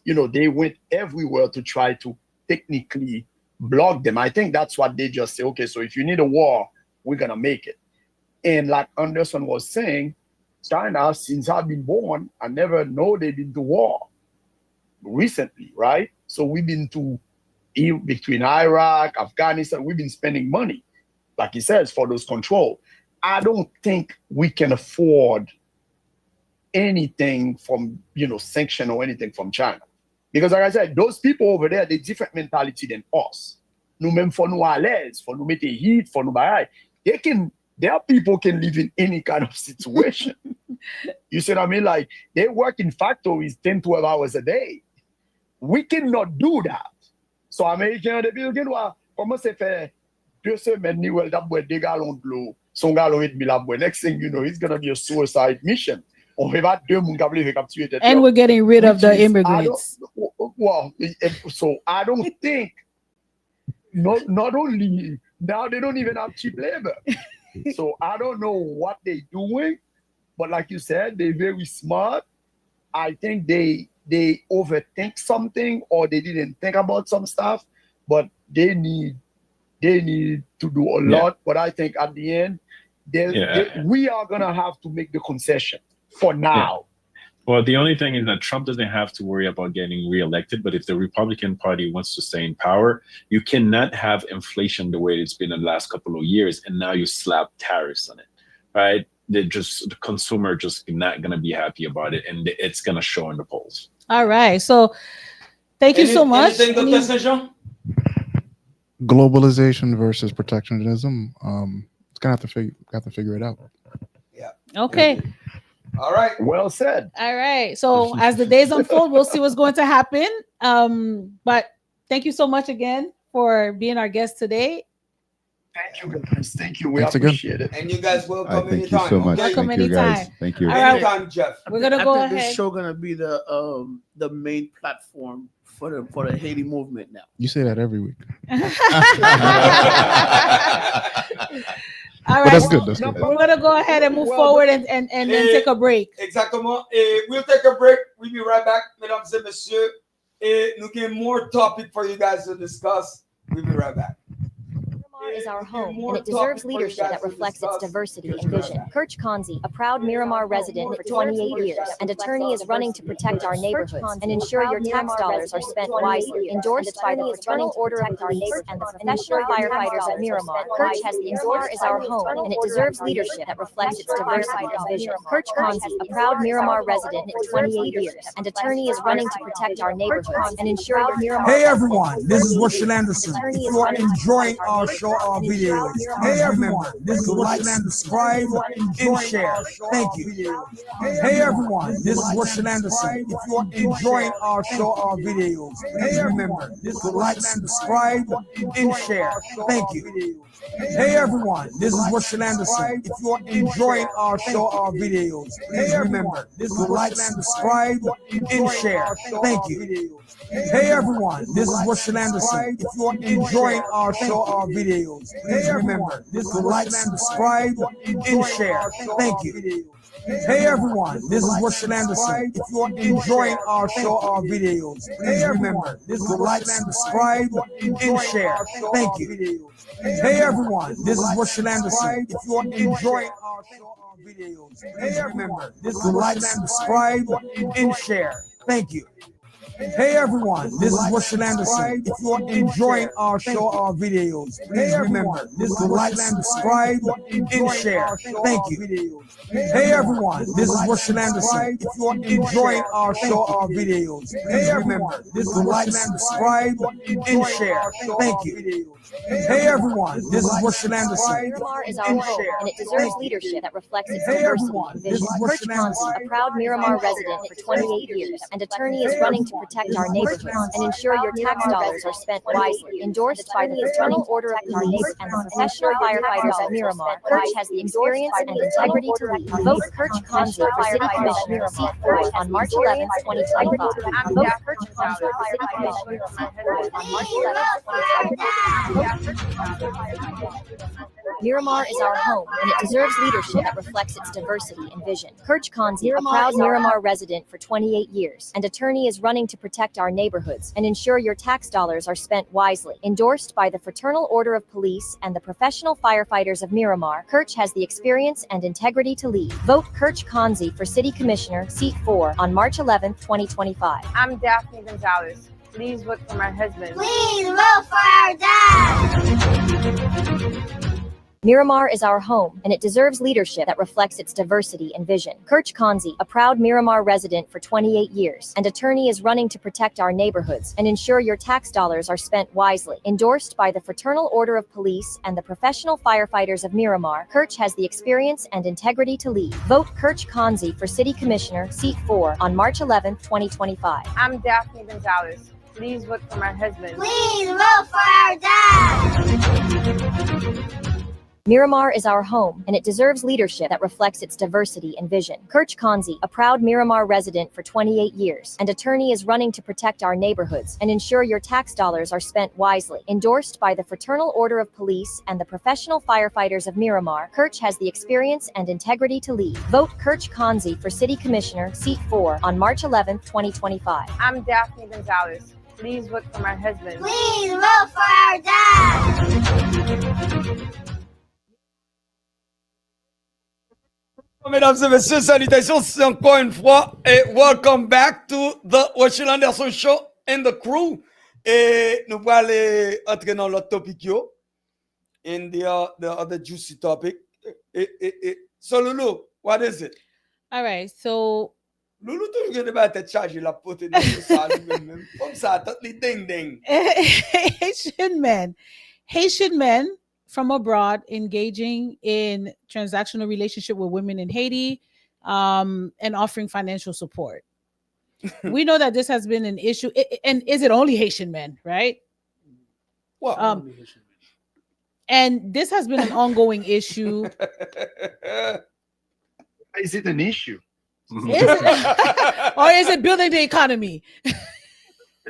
You know, they went everywhere to try to technically block them. I think that's what they just say, okay, so if you need a war, we're gonna make it. And like Anderson was saying, China, since I've been born, I never know they've been to war recently, right? So we've been to between Iraq, Afghanistan, we've been spending money, like he says, for those control. I don't think we can afford anything from, you know, sanction or anything from China. Because like I said, those people over there, they different mentality than us. Nou menm fò nou alèz, fò nou mete hit, fò nou bagay. They can, their people can live in any kind of situation. You see what I mean? Like, they work in factories ten, twelve hours a day. We cannot do that. So American, depi yo gen dwa kòmanse fè de semèn, li wè l t ap bwè de galon dlo, se yon galon edmi l ap bwè. Next thing you know, it's gonna be a suicide mission. On pe pa de moun k ap leve k ap tiye tèt yo. And we're getting rid of the immigrants. Well, so I don't think not not only now they don't even have cheap labor. So I don't know what they doing, but like you said, they very smart. I think they they overthink something or they didn't think about some stuff, but they need they need to do a lot. But I think at the end, they, yeah. they, we are gonna have to make the concession for now. Well, the only thing is that Trump doesn't have to worry about getting reelected, but if the Republican Party wants to stay in power, you cannot have inflation the way it's been in the last couple of years, and now you slap tariffs on it, right? They just the consumer just not gonna be happy about it, and it's gonna show in the polls. All right, so thank you so much. Anything, Doctor Saint Jean? Globalization versus protectionism. Um, it's gonna have to figure have to figure it out. Yeah. Okay. All right. Well said. All right. So as the days unfold, we'll see what's going to happen. Um, but thank you so much again for being our guest today. Thank you guys. Thank you. We Thanks appreciate again. It. And you guys welcome. Thank you so much. Welcome anytime. Guys. Thank you. All right. Anytime, Jeff. We're gonna go ahead. This show gonna be the um the main platform for the for the Haiti movement now. You say that every week. All right. But that's good. That's good. We're gonna go ahead and move forward and and and, and take a break. Exactement. Et we'll take a break. We'll be right back, mesdames et messieurs. Et nous avons more topic for you guys to discuss. We'll be right back. Miramar is our home, and it deserves leadership that reflects its diversity and vision. Kirch Kanzi, a proud Miramar resident for twenty-eight years and attorney, is running to protect our neighborhoods and ensure your tax dollars are spent wisely. Endorsed by the Fraternal Order of Police and the Professional Firefighters of Miramar, Kirch has the Miramar is our home, and it deserves leadership that reflects its diversity and vision. Kirch Kanzi, a proud Miramar resident for twenty-eight years and attorney, is running to protect our neighborhoods and ensure your Miramar. Hey everyone, this is Rushel Anderson. If you are enjoying our show or videos, hey everyone, this is Rushel Anderson. Subscribe and share. Thank you. Hey everyone, this is Rushel Anderson. If you are enjoying our show or videos, please remember to like, subscribe, and share. Thank you. Hey everyone, this is Rushel Anderson. If you are enjoying our show or videos, please remember to like, subscribe, and share. Thank you. Hey everyone, this is Rushel Anderson. If you are enjoying our show or videos, Please remember to like, subscribe, and share. Thank you. Hey everyone, this is Russian Anderson. If you are enjoying our show, our videos, please remember to like, subscribe, and share. Thank you. Hey everyone, this is Russian Anderson. If you are enjoying our show, our videos, please remember to like, subscribe, and share. Thank you. Hey everyone, this is Russian Anderson. If you are enjoying our show, our videos, please remember to like, subscribe, and share. Thank you. Hey everyone, this is Russian Anderson. If you are enjoying our show, our videos, please remember to like, subscribe, and share. Thank you. Hey everyone, this is Russian Anderson. Miramar is our home, and it deserves leadership that reflects its diversity and vision. Kurt Kanzi, a proud Miramar resident for twenty-eight years and attorney, is running to protect our neighborhoods and ensure your tax dollars are spent wisely. Endorsed by the Fraternal Order of Police and the Professional Firefighters of Miramar, Kurt has the experience and integrity to lead. Vote Kurt Kanzi for City Commissioner, seat four, on March eleventh, twenty twenty-five. Vote Kurt Kanzi for City Commissioner, seat four, on March eleventh, twenty twenty-five. Miramar is our home, and it deserves leadership that reflects its diversity and vision. Kurt Kanzi, a proud Miramar resident for twenty-eight years and attorney, is running to protect our neighborhoods and ensure your tax dollars are spent wisely. Endorsed by the Fraternal Order of Police and the Professional Firefighters of Miramar, Kurt has the experience and integrity to lead. Vote Kurt Kanzi for City Commissioner, seat four, on March eleventh, twenty twenty-five. I'm Daphne Gonzalez. Please vote for my husband. Please vote for our dad. Miramar is our home, and it deserves leadership that reflects its diversity and vision. Kurt Kanzi, a proud Miramar resident for twenty-eight years and attorney, is running to protect our neighborhoods and ensure your tax dollars are spent wisely. Endorsed by the Fraternal Order of Police and the Professional Firefighters of Miramar, Kurt has the experience and integrity to lead. Vote Kurt Kanzi for City Commissioner, seat four, on March eleventh, twenty twenty-five. I'm Daphne Gonzalez. Please vote for my husband. Please vote for our dad. Miramar is our home, and it deserves leadership that reflects its diversity and vision. Kurt Kanzi, a proud Miramar resident for twenty-eight years and attorney, is running to protect our neighborhoods and ensure your tax dollars are spent wisely. Endorsed by the Fraternal Order of Police and the Professional Firefighters of Miramar, Kurt has the experience and integrity to lead. Vote Kurt Kanzi for City Commissioner, seat four, on March eleventh, twenty twenty-five. I'm Daphne Gonzalez. Please vote for my husband. Please vote for our dad. Medam e mesye, salitasyon, se ankò yon fwa, e welcome back to the Rochelle Anderson Show and the crew. E nou prale antre nan lòt topik yo. In the, uh, the other juicy topic. E, e, e, so Loulou, what is it? All right, so Loulou toujou gen de bagay tèt chaje l ap pote nan show sa li menm, menm. Fanm sa, tant li deng deng. Haitian men. Haitian men from abroad engaging in transactional relationship with women in Haiti, um, and offering financial support. We know that this has been an issue, i- i- and is it only Haitian men, right? Well, um, only Haitian men. And this has been an ongoing issue. Is it an issue? Is it, or is it building the economy?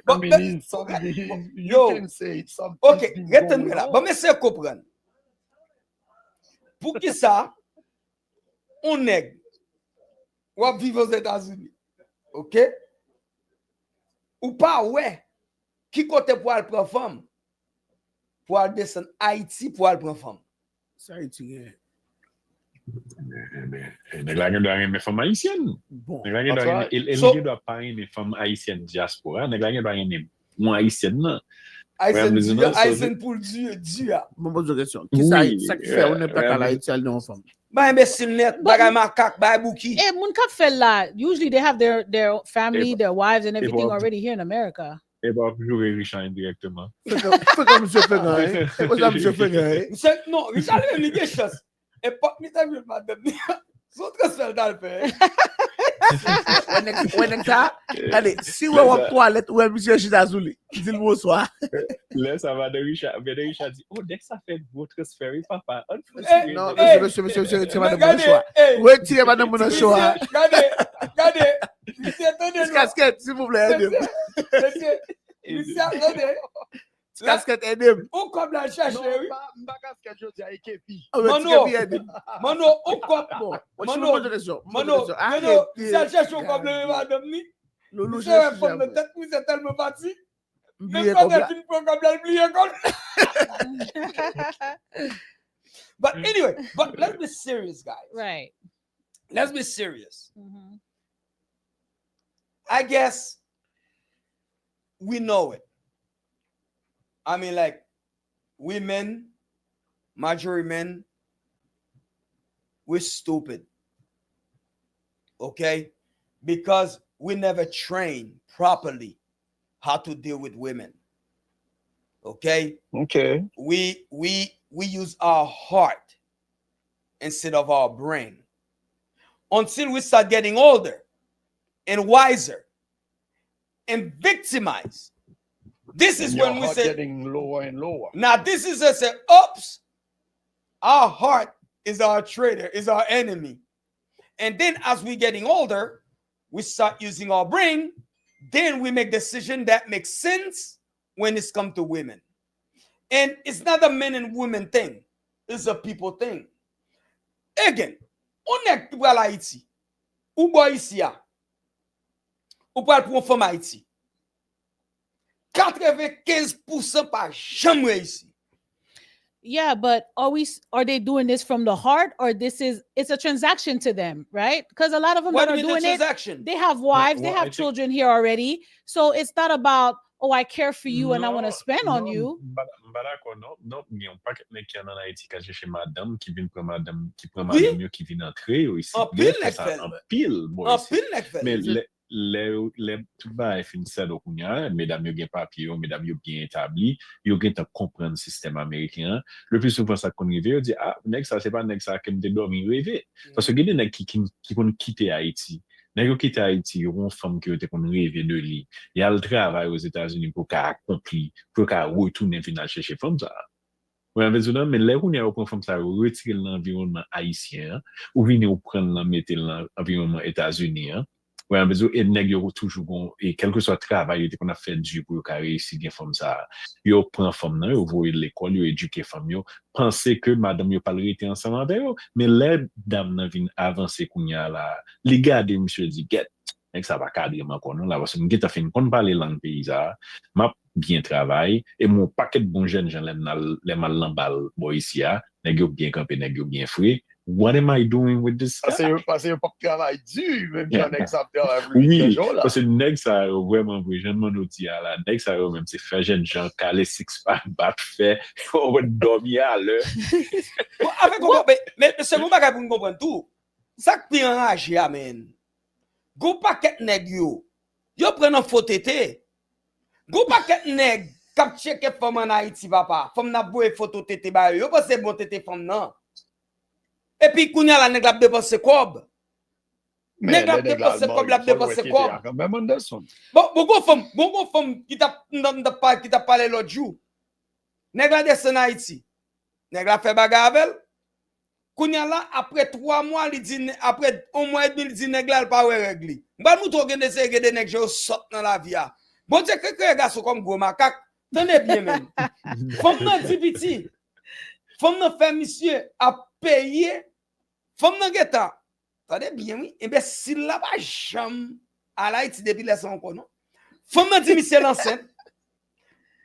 I mean, it's something, you can say it's something. Ok, retenn mwen la. Bon, mesye konprann. Poukisa yon nèg w ap viv Ozetazini, ok? Ou pa wè ki kote pou al pran fanm, pou al desann Ayiti pou al pran fanm. Sa Ayiti gen? Nèg la gen dwa renmen fanm ayisyèn. Bon. Nèg la gen dwa renmen, e li gen dwa pa renmen fanm ayisyèn dyaspora. Nèg la gen dwa renmen yon ayisyèn nan. Ayisyèn di a, ayisyèn pou l di, di a. Mwen poze yon kesyon. Kisa, sa ki fè yon nèg pa ka al Ayiti al nan yon fanm? Bay enbesil nèt, bagay makak, bay bouki. E moun k ap fè l la, usually they have their, their family, their wives and everything already here in America. E pa w ap joure Richard endirèkteman. Fè kòm, fè kòm misye fè gen anyen. E konsa misye fè gen anyen. Misye, non, Richard li menm li gen chans. Enpòt mitan l jwenn madanm li, se yon transfè l t al fè. Wè nèg, wè nèg sa, gade, si wè w ap twalèt, ou wè misye chita sou li, di l bonswa. Lè sa, madan Richard, madan Richard di, "Oh, nèg sa fè gwo transfè, wi, papa. Ann fè yon ti." Non, mesye, mesye, mesye, mesye, retire madanm mwen nan show a. Retire madanm mwen nan show a. Gade, gade, misye, tande non. Ti kaskèt, silvouplè, ede m. Mesye, mesye, tande. Ti kaskèt ede m. Ou kòb la chèche, wi. M pa kaskèt jodi a, e kepi. Ti kepi ede m. Manno, ou kòb. Bon, Manno, poze kesyon. Manno, Manno, misye chèche yon kòb nan men madanm ni. Misye wè fanm nan tèt misye tèlman pati. Men pandan l fin pran kòb la, l bliye kòb. But anyway, but let's be serious, guys. Right. Let's be serious. Mhm. I guess we know it. I mean, like, we men, majority men, we're stupid. Okay? Because we never train properly how to deal with women. Okay? Okay. We we we use our heart instead of our brain. Until we start getting older and wiser and victimized. This is when we say, getting lower and lower. Now this is a say, oops, our heart is our traitor, is our enemy. And then as we getting older, we start using our brain, then we make decision that makes sense when it's come to women. And it's not a men and women thing. It's a people thing. Again, on nèg ki pral Ayiti, ou bò isi a, ou pral pou yon fanm Ayiti. Katrevenkenz pousan pa janm reyisi. Yeah, but are we s- are they doing this from the heart, or this is it's a transaction to them, right? Because a lot of them What that do are you mean the doing it, transaction? They have wives, they Well, have I think- children here already, so it's not about, oh, I care for you and I want to spend on you. M pa dakò non. Non, gen yon pakèt nèg ki ann Ayiti k al chèche madanm, ki vin pran madanm, ki pran Oui. Madanm yo, ki vin antre yo isi. Anpil Yo fè nèg sa fè l. Anpil bò isi. Anpil nèg fè l. Men lè lè lè tout bagay fin sèt kounye a, medam yo gen papye yo, medam yo byen etabli, yo gentan konprann sistèm ameriken an. Le pli souvan sa k konn rive, yo di, ah, nèg sa se pa nèg sa ke m te dòmi reve. Paske gen de nèg ki ki, ki konn kite Ayiti. Nèg yo kite Ayiti, yo wè yon fanm ke yo te konn reve de li. Y al travay Ozetazini pou yo ka akonpli, pou yo ka retounen vin al chèche fanm sa. Wè, anvle di w nan, men lè kounye a yo pran fanm sa yo, yo retire l nan anviwònman ayisyen an, ou vini ou pran l nan mete l nan anviwònman Etazini an. Wè, anvle di w, e nèg yo toujou gon, e kèlkeswa travay yo te konn ap fè di pou yo ka reyisi gen fanm sa. Yo pran fanm nan, yo voye l lekòl, yo edike fanm yo, panse ke madanm yo pral rete ansanm avè yo. Men lè dam nan vin avanse kounye a la, li gade misye di, gèt, nèg sa pa kadre m ankò non la, paske m gentan fin konn pale lang peyi sa, m ap byen travay, e m wè yon pakèt bon jèn jan lè m al, lè m al nan bal bò isi a, nèg yo byen kanpe, nèg yo byen fre. What am I doing with this Paske guy? Yo, paske yo p ap travay di, menm Yeah. jan nèg sa ap travay pou Wi, jan jan la. Paske nèg sa yo vrèman vre, jan Manno di a la, nèg sa yo menm se fè jèn jan kale six pack bat fè, yo dòmi alè. Bon, avèk yon men, men, men se yon bagay pou n konprann tou. Sa k pi anraje a, men, gon pakèt nèg yo, yo pran nan fo tete. Gon pakèt nèg k ap tcheke fanm ann Ayiti, papa. Fanm nan ap voye foto tete ba yo. Yo panse bon tete fanm nan. Epi kounye a la, nèg la ap depanse kòb. Nèg la ap depanse kòb, l ap depanse kòb. Kanmenm, Anderson. Bon, bon, gon fanm, bon, gon fanm ki t ap, m t ap, m t ap pa- ki t ap pale lòt jou. Nèg la desann Ayiti. Nèg la fè bagay avè l. Kounye a la, apre twa mwa, li di, nè- apre yon mwa edmi, li di nèg la, l pa wè règ li. M pral montre w gen de seri gen de nèg jan yo sòt nan lavi a. Bondye kreye gason kòm gwo makak. Tande byen, menm. Fanm nan di piti. Fanm nan fè misye ap peye. Fanm nan gentan. Tande byen, wi. Enbesil la pa janm al Ayiti depi lè sa ankò, non. Fanm nan di misye l ansent.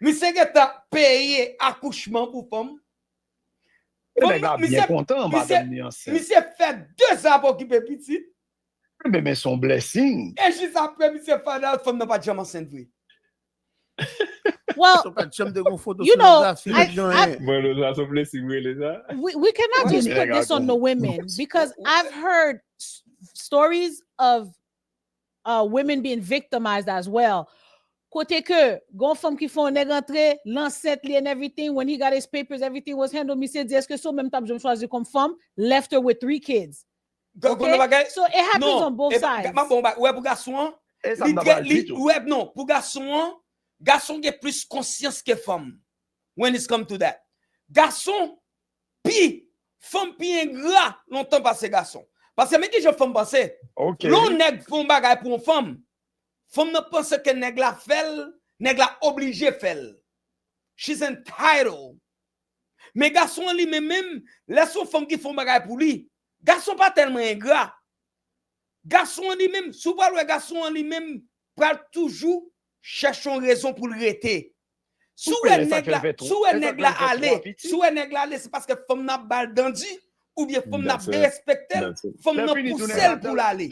Misye gentan peye akouchman pou fanm. E nèg la byen kontan, madanm li ansent. Misye fè de zan ap okipe pitit. Enben, men se yon blessing. E jis apre, misye find out fanm nan pa t janm ansent vre. Well, Sou kat chanm te gon foto you sou nèg know, la, I, Philippe Jean I, en. Mwen, nou sa sou blesi, mwen, le sa. we, we cannot just put this on the women because I've heard s- stories of uh, women being victimized as well. Kote ke gon fanm ki fè yon nèg antre, l ansent li and everything, when he got his papers, everything was handled, misye di, èske se ou menm t ap janm chwazi kòm fanm? Left her with three kids. Gade yon bagay. So it happens Non, on both e ba- sides. Ma bon, ba- ou wè pou gason an, E sa li m ta trè- pral li- di tou. ou wè, non, pou gason an, gason gen plis konsyans ke fanm. When it's come to that. Gason pi, fanm pi engra lontan pase gason. Paske men kijan fanm panse. Ok. Lè yon nèg fè yon bagay pou yon fanm, fanm nan panse ke nèg la fè l, nèg la oblije fè l. She's entitled. Men gason an li menm, menm, lè se yon fanm ki fè yon bagay pou li, gason pa tèlman engra. Gason an li menm, si w pral wè gason an li menm, pral toujou chèche yon rezon pou l rete. Si w wè nèg la, si w wè nèg la ale, si w wè nèg la ale, se paske fanm nan ap ba l dandi, oubyen fanm nan ap derespekte l, fanm nan pouse l pou l ale.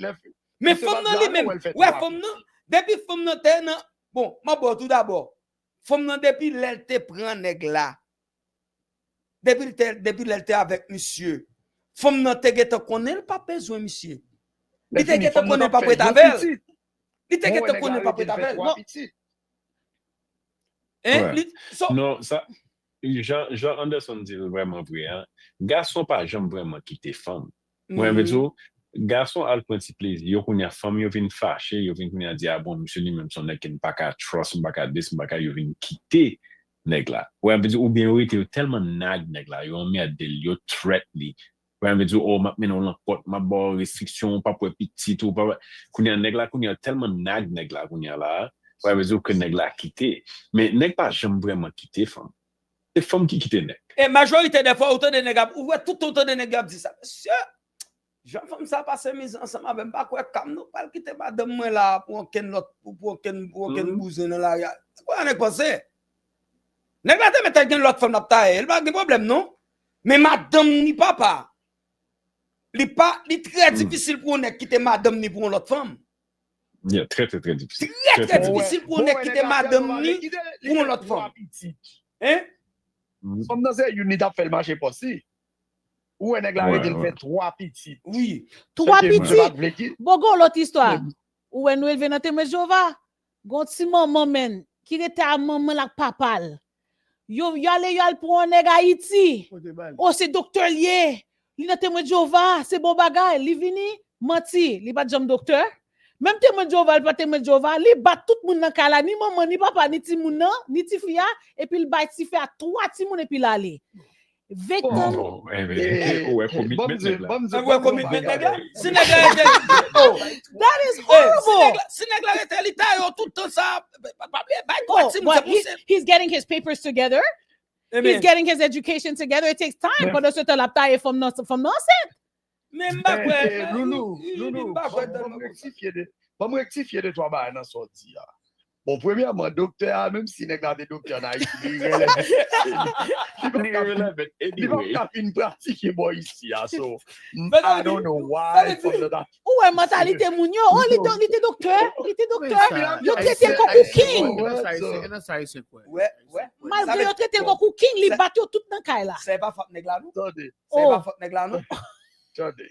Men fanm nan li menm, wè fanm nan, depi fanm nan te nan, bon, m ap ba w tou dabò, fanm nan depi lè l te pran nèg la, depi l te, depi lè l te avèk misye, fanm nan te gentan konnen l pa bezwen misye. Li te gentan konnen l pa p ret avè l. Li te gentan konnen l pa p ret avè l. Non. Hein? Li, so, non, sa, jan, jan Anderson di l vrèman vre, an, gason pa janm vrèman kite fanm. Mwen vle di w, gason al pran ti plezi yo, kounye a fanm yo vin fache, yo vin kounye a di, a bon, misye li menm se yon nèg ke m pa ka trust, m pa ka this, m pa ka, yo vin kite nèg la. Wè, m vle di, oubyen yo rete, yo tèlman nag nèg la, yo anmède l, yo threat li. Wè, m vle di, oh, m ap mennen w lankòt, m ap ba w restriksyon, w p ap wè pitit ou, w p ap, kounye a nèg la, kounye a tèlman nag nèg la, kounye a la, wè, m vle di w ke nèg la kite. Men nèg pa janm vrèman kite fanm. Se fanm ki kite nèg. E majorite dè fwa, ou tande nèg ap, ou wè tout tan ou tande nèg yo ap di sa. Mesye, jan fanm sa pase mizè ansanm avè m, m pa kwè kam non pral kite madanm mwen la pou ankenn lòt, pou, pou ankenn, pou ankenn bouzen nan lari a. Sa kwè nèg panse? Nèg la te mèt gen lòt fanm l ap taye, li pa gen pwoblèm non. Men madanm ni papa, li pa, li trè difisil pou yon nèg kite madanm ni pou yon lòt fanm. Yeah, trè, trè, trè difisil. Trè, trè difisil pou yon nèg kite madanm ni pou yon lòt fanm. Hein? Fanm nan se youn li t ap fè l mache pòs li. Ou wè nèg la rete l fè twa pitit. Wi. Twa pitit. Bon, gon lòt istwa. Ou wè nou elve nan Temwen Jewova. Gon ti manman menn ki rete a manman l ak papa l. Yo, yo ale, yo al pran yon nèg Ayiti. O, se doktè l ye. Li nan Temwen Jewova, se bon bagay. Li vini, manti, li pa t janm doktè. Menm Temwen Jewova, li pa Temwen Jewova, li bat tout moun nan kay la, ni manman, ni papa, ni timoun nan, ni tifi a, epi l bay tifi a twa timoun epi l ale. Vektan. Bon, enben, ou wè commitment nèg la. Ou wè commitment nèg la? Si nèg la rete, oh. That is horrible. Si nèg la rete, li ta yo tout tan sa, pa bliye, bay twa timoun, se pou se. He's getting his papers together. He's getting his education together. It takes time. Pandan se tan, l ap taye fanm nan, fanm nan ansent. Men m pa kwè. Loulou, Loulou, ban m rektifye de, ban m rektifye de twa bagay nan sa w di a. Bon, premyèman, doktè a, menm si nèg la te doktè ann Ayiti, li irelevant. Li p ap ka vin pratike bò isi a, so, I don't know why. Ou wè mantalite moun yo, oh, li te, li te doktè, li te doktè. Yo trete l kon king. Malgre yo trete l kon king, li bat yo tout nan kay la. Sa e pa fòt nèg la, non? Sa e pa fòt nèg la, non?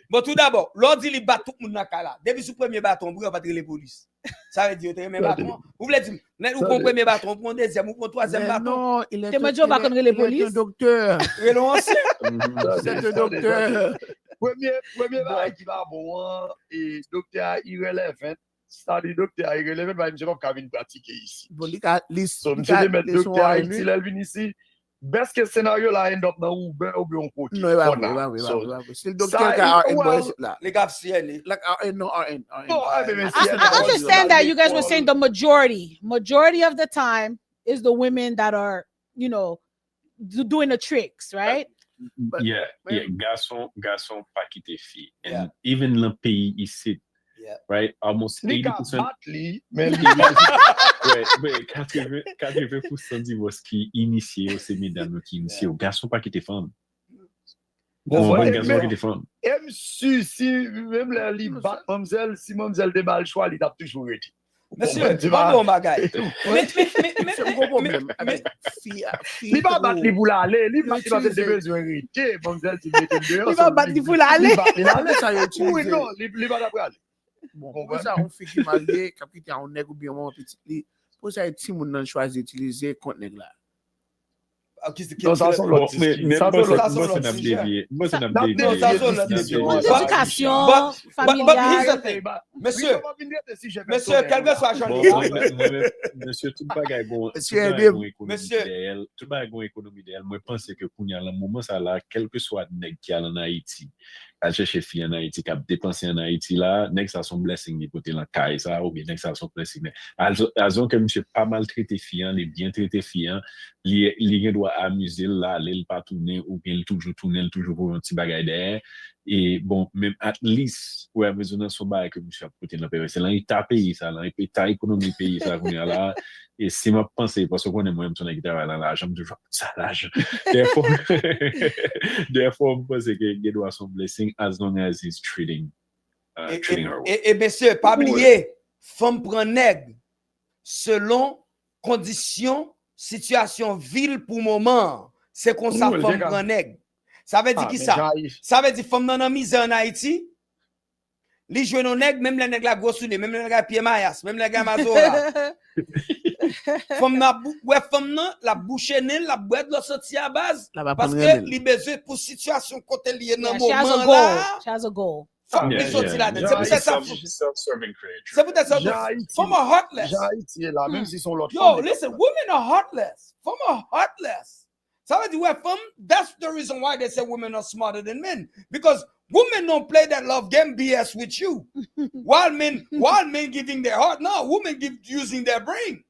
Bon, tou dabò, lè w di li bat tout moun nan kay la, depi sou premye baton, pou yo pa t rele polis. Sa vle di yo te renmen baton an. Ou vle di m, nèg, ou pran premye baton, ou pran dezyèm, ou pran twazyèm baton. Temwen Jewova konn rele polis. Rele yon ansyen. Premye, premye bagay ki pa bon an, e doktè a irelevant, stadi doktè a irelevant, bagay misye p ap ka vin pratike isi. Bon, li ka, li, so, misye te mèt doktè Ayiti, lè l vin isi, best case scenario la end up nan Uber oubyen yon kote. Non, e pa vre, e pa vre, e pa vre, e pa vre. Si l doktè, l ka R N bò isit la. Li ka ap C N A. Like, R N, non, R N, R N. Bon, a, men, men, I, I understand that you guys were saying the majority, majority of the time is the women that are, you know, do, doing the tricks, right? Yeah, yeah, gason, gason pa kite fi. And even nan peyi isit, right, almost eighty percent. Li ka bat li, men li wè, wè, katreven, katreven pousan divòs ki inisye yo, se medam yo ki inisye yo. Gason pa kite fanm. Ou konprann? Gason pa kite fanm. M si, si, menm lè li bat manmzèl, si manmzèl te ba l chwa, li t ap toujou rete. Mesye, m ap di w yon bagay. Men, men, men, men, men, men, men, fi a, fi li pa bat li pou l ale, li bat li paske l te bezwen rete, manmzèl di l mete l deyò. Li pa bat li pou l ale. Li bat li l ale. Wi, non, li, li pa t ap prale. Bon, pou sa, yon fi ki marye, k ap kite a yon nèg oubyen yon manman pitit li, pou sa, e timoun nan l chwazi itilize kont nèg la. Non, sa se yon lòt diskisyon. Sa se yon lòt diskisyon. Edikasyon familyal. Mesye, mesye, kèlkeswa jan nou ye. Mesye, tout bagay gon ekonomi dèyè l. Tout bagay gon ekonomi dèyè l. Mwen panse ke kounye a, nan moman sa la, kèlkeswa nèg ki al ann Ayiti, al chèche fi ann Ayiti k ap depanse ann Ayiti la, nèg sa se yon blessing li pote nan kay sa, oubyen nèg sa se yon blessing. Azon ke misye pa maltrete fi an, li byen trete fi an, li, li gen dwa amize l, l ale, l pa tounen, oubyen l toujou tounen, l toujou voye yon ti bagay dèyè. E bon, men at least, ou wè, bezwen nan se yon bagay ke misye ap pote nan peyi. Se nan eta peyi sa, nan eta ekonomi peyi sa kounye a la, e si m ap panse, paske w konnen mwen, m se yon nèg ki travay nan lajan, m toujou ap panse a lajan. Therefore, therefore, m panse ke gen dwa se yon blessing as long as he's treating, uh, treating her well. E, e mesye, pa bliye, fanm pran nèg selon kondisyon, sitiyasyon vi l pou moman an. Se konsa fanm pran nèg. Sa vle di ki sa? Sa vle di fanm nan nan mizè ann Ayiti, li jwenn yon nèg, menm lè nèg la gwo sou li, menm lè nèg la pye mayas, menm lè nèg la mazora. Fanm nan ap bou-, wè fanm nan, l ap bouche nen l, l ap bwè dlo santi a baz, paske li bezwen pou sitiyasyon kote l ye nan moman an la. Fòk li soti ladan. Se poutèt sa, se poutèt sa, fanm an heartless. Yo, listen, women are heartless. Fanm an heartless. Sa vle di, wè, fanm, that's the reason why they say women are smarter than men. Because women don't play that love game B S with you. While men, while men giving their heart, no, women give using their brain.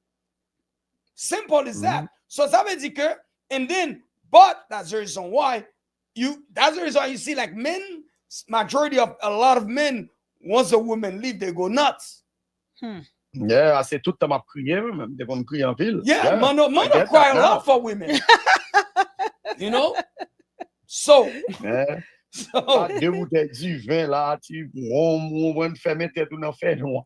Simple as that. So sa vle di ke, and then, but that's the reason why you, that's the reason why you see, like, men, majority of, a lot of men, once a woman leave, they go nuts. Yeah, se tout tan m ap kriye, mwen menm, m te konn kriye anpil. Yeah, man, man cry a lot for women. You know? So, so de boutèy diven la, ti wonm, ou konprann, fèmen tèt ou nan fènwa.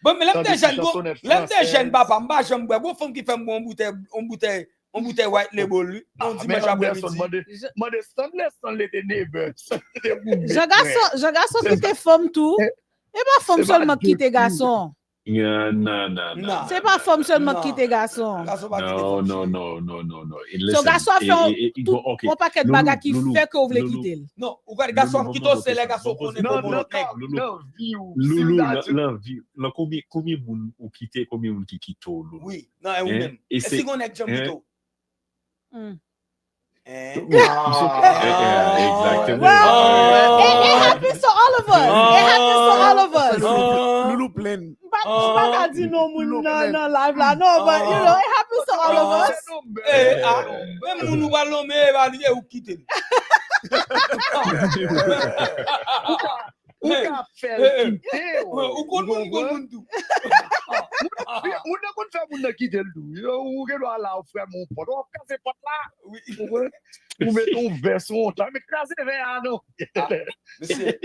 Bon, men lè m te jèn, lè m te jèn, papa, m pa janm bwè. Gon fanm ki fè m bwè yon boutèy, yon boutèy yon boutèy White Label, wi. Yon dimanch apremidi. Mande Stanley, Stanley te nevè. Stanley te goumen. Jan gason, jan gason kite fanm tou. E pa fanm sèlman k kite gason. Non, non, non, non. Se pa fanm sèlman k kite gason. Gason pa kite fanm. Non, non, non, non, non. So gason ap fè yon pakèt bagay ki fè ke w vle kite l. Non, ou kwè gason ap kite w, se lè gason konnen ke w gon lòt nèg. Loulou, nan vi w, nan vi w, nan konbyen, konbyen moun ou kite, konbyen moun ki kite w, Loulou? Wi. Non, e ou menm. E si gon nèg janm kite w? Exactement. It happens to all of us. It happens to all of us. Loulou plen. M pa ka di non moun nan nan live la non, but you know, it happens to all of us. Menm moun ou pral nonmen, e ou kite l. Ou ka fè l kite w. Ou konn moun, ou konn moun tou. Moun nan konn fè moun nan kite l tou. Ou gen dwa la, ou frè m, ou pòt. Ou ap kraze pòt la. Ou met yon vès, ou yon tan. Met kraze vè a non. Mesye.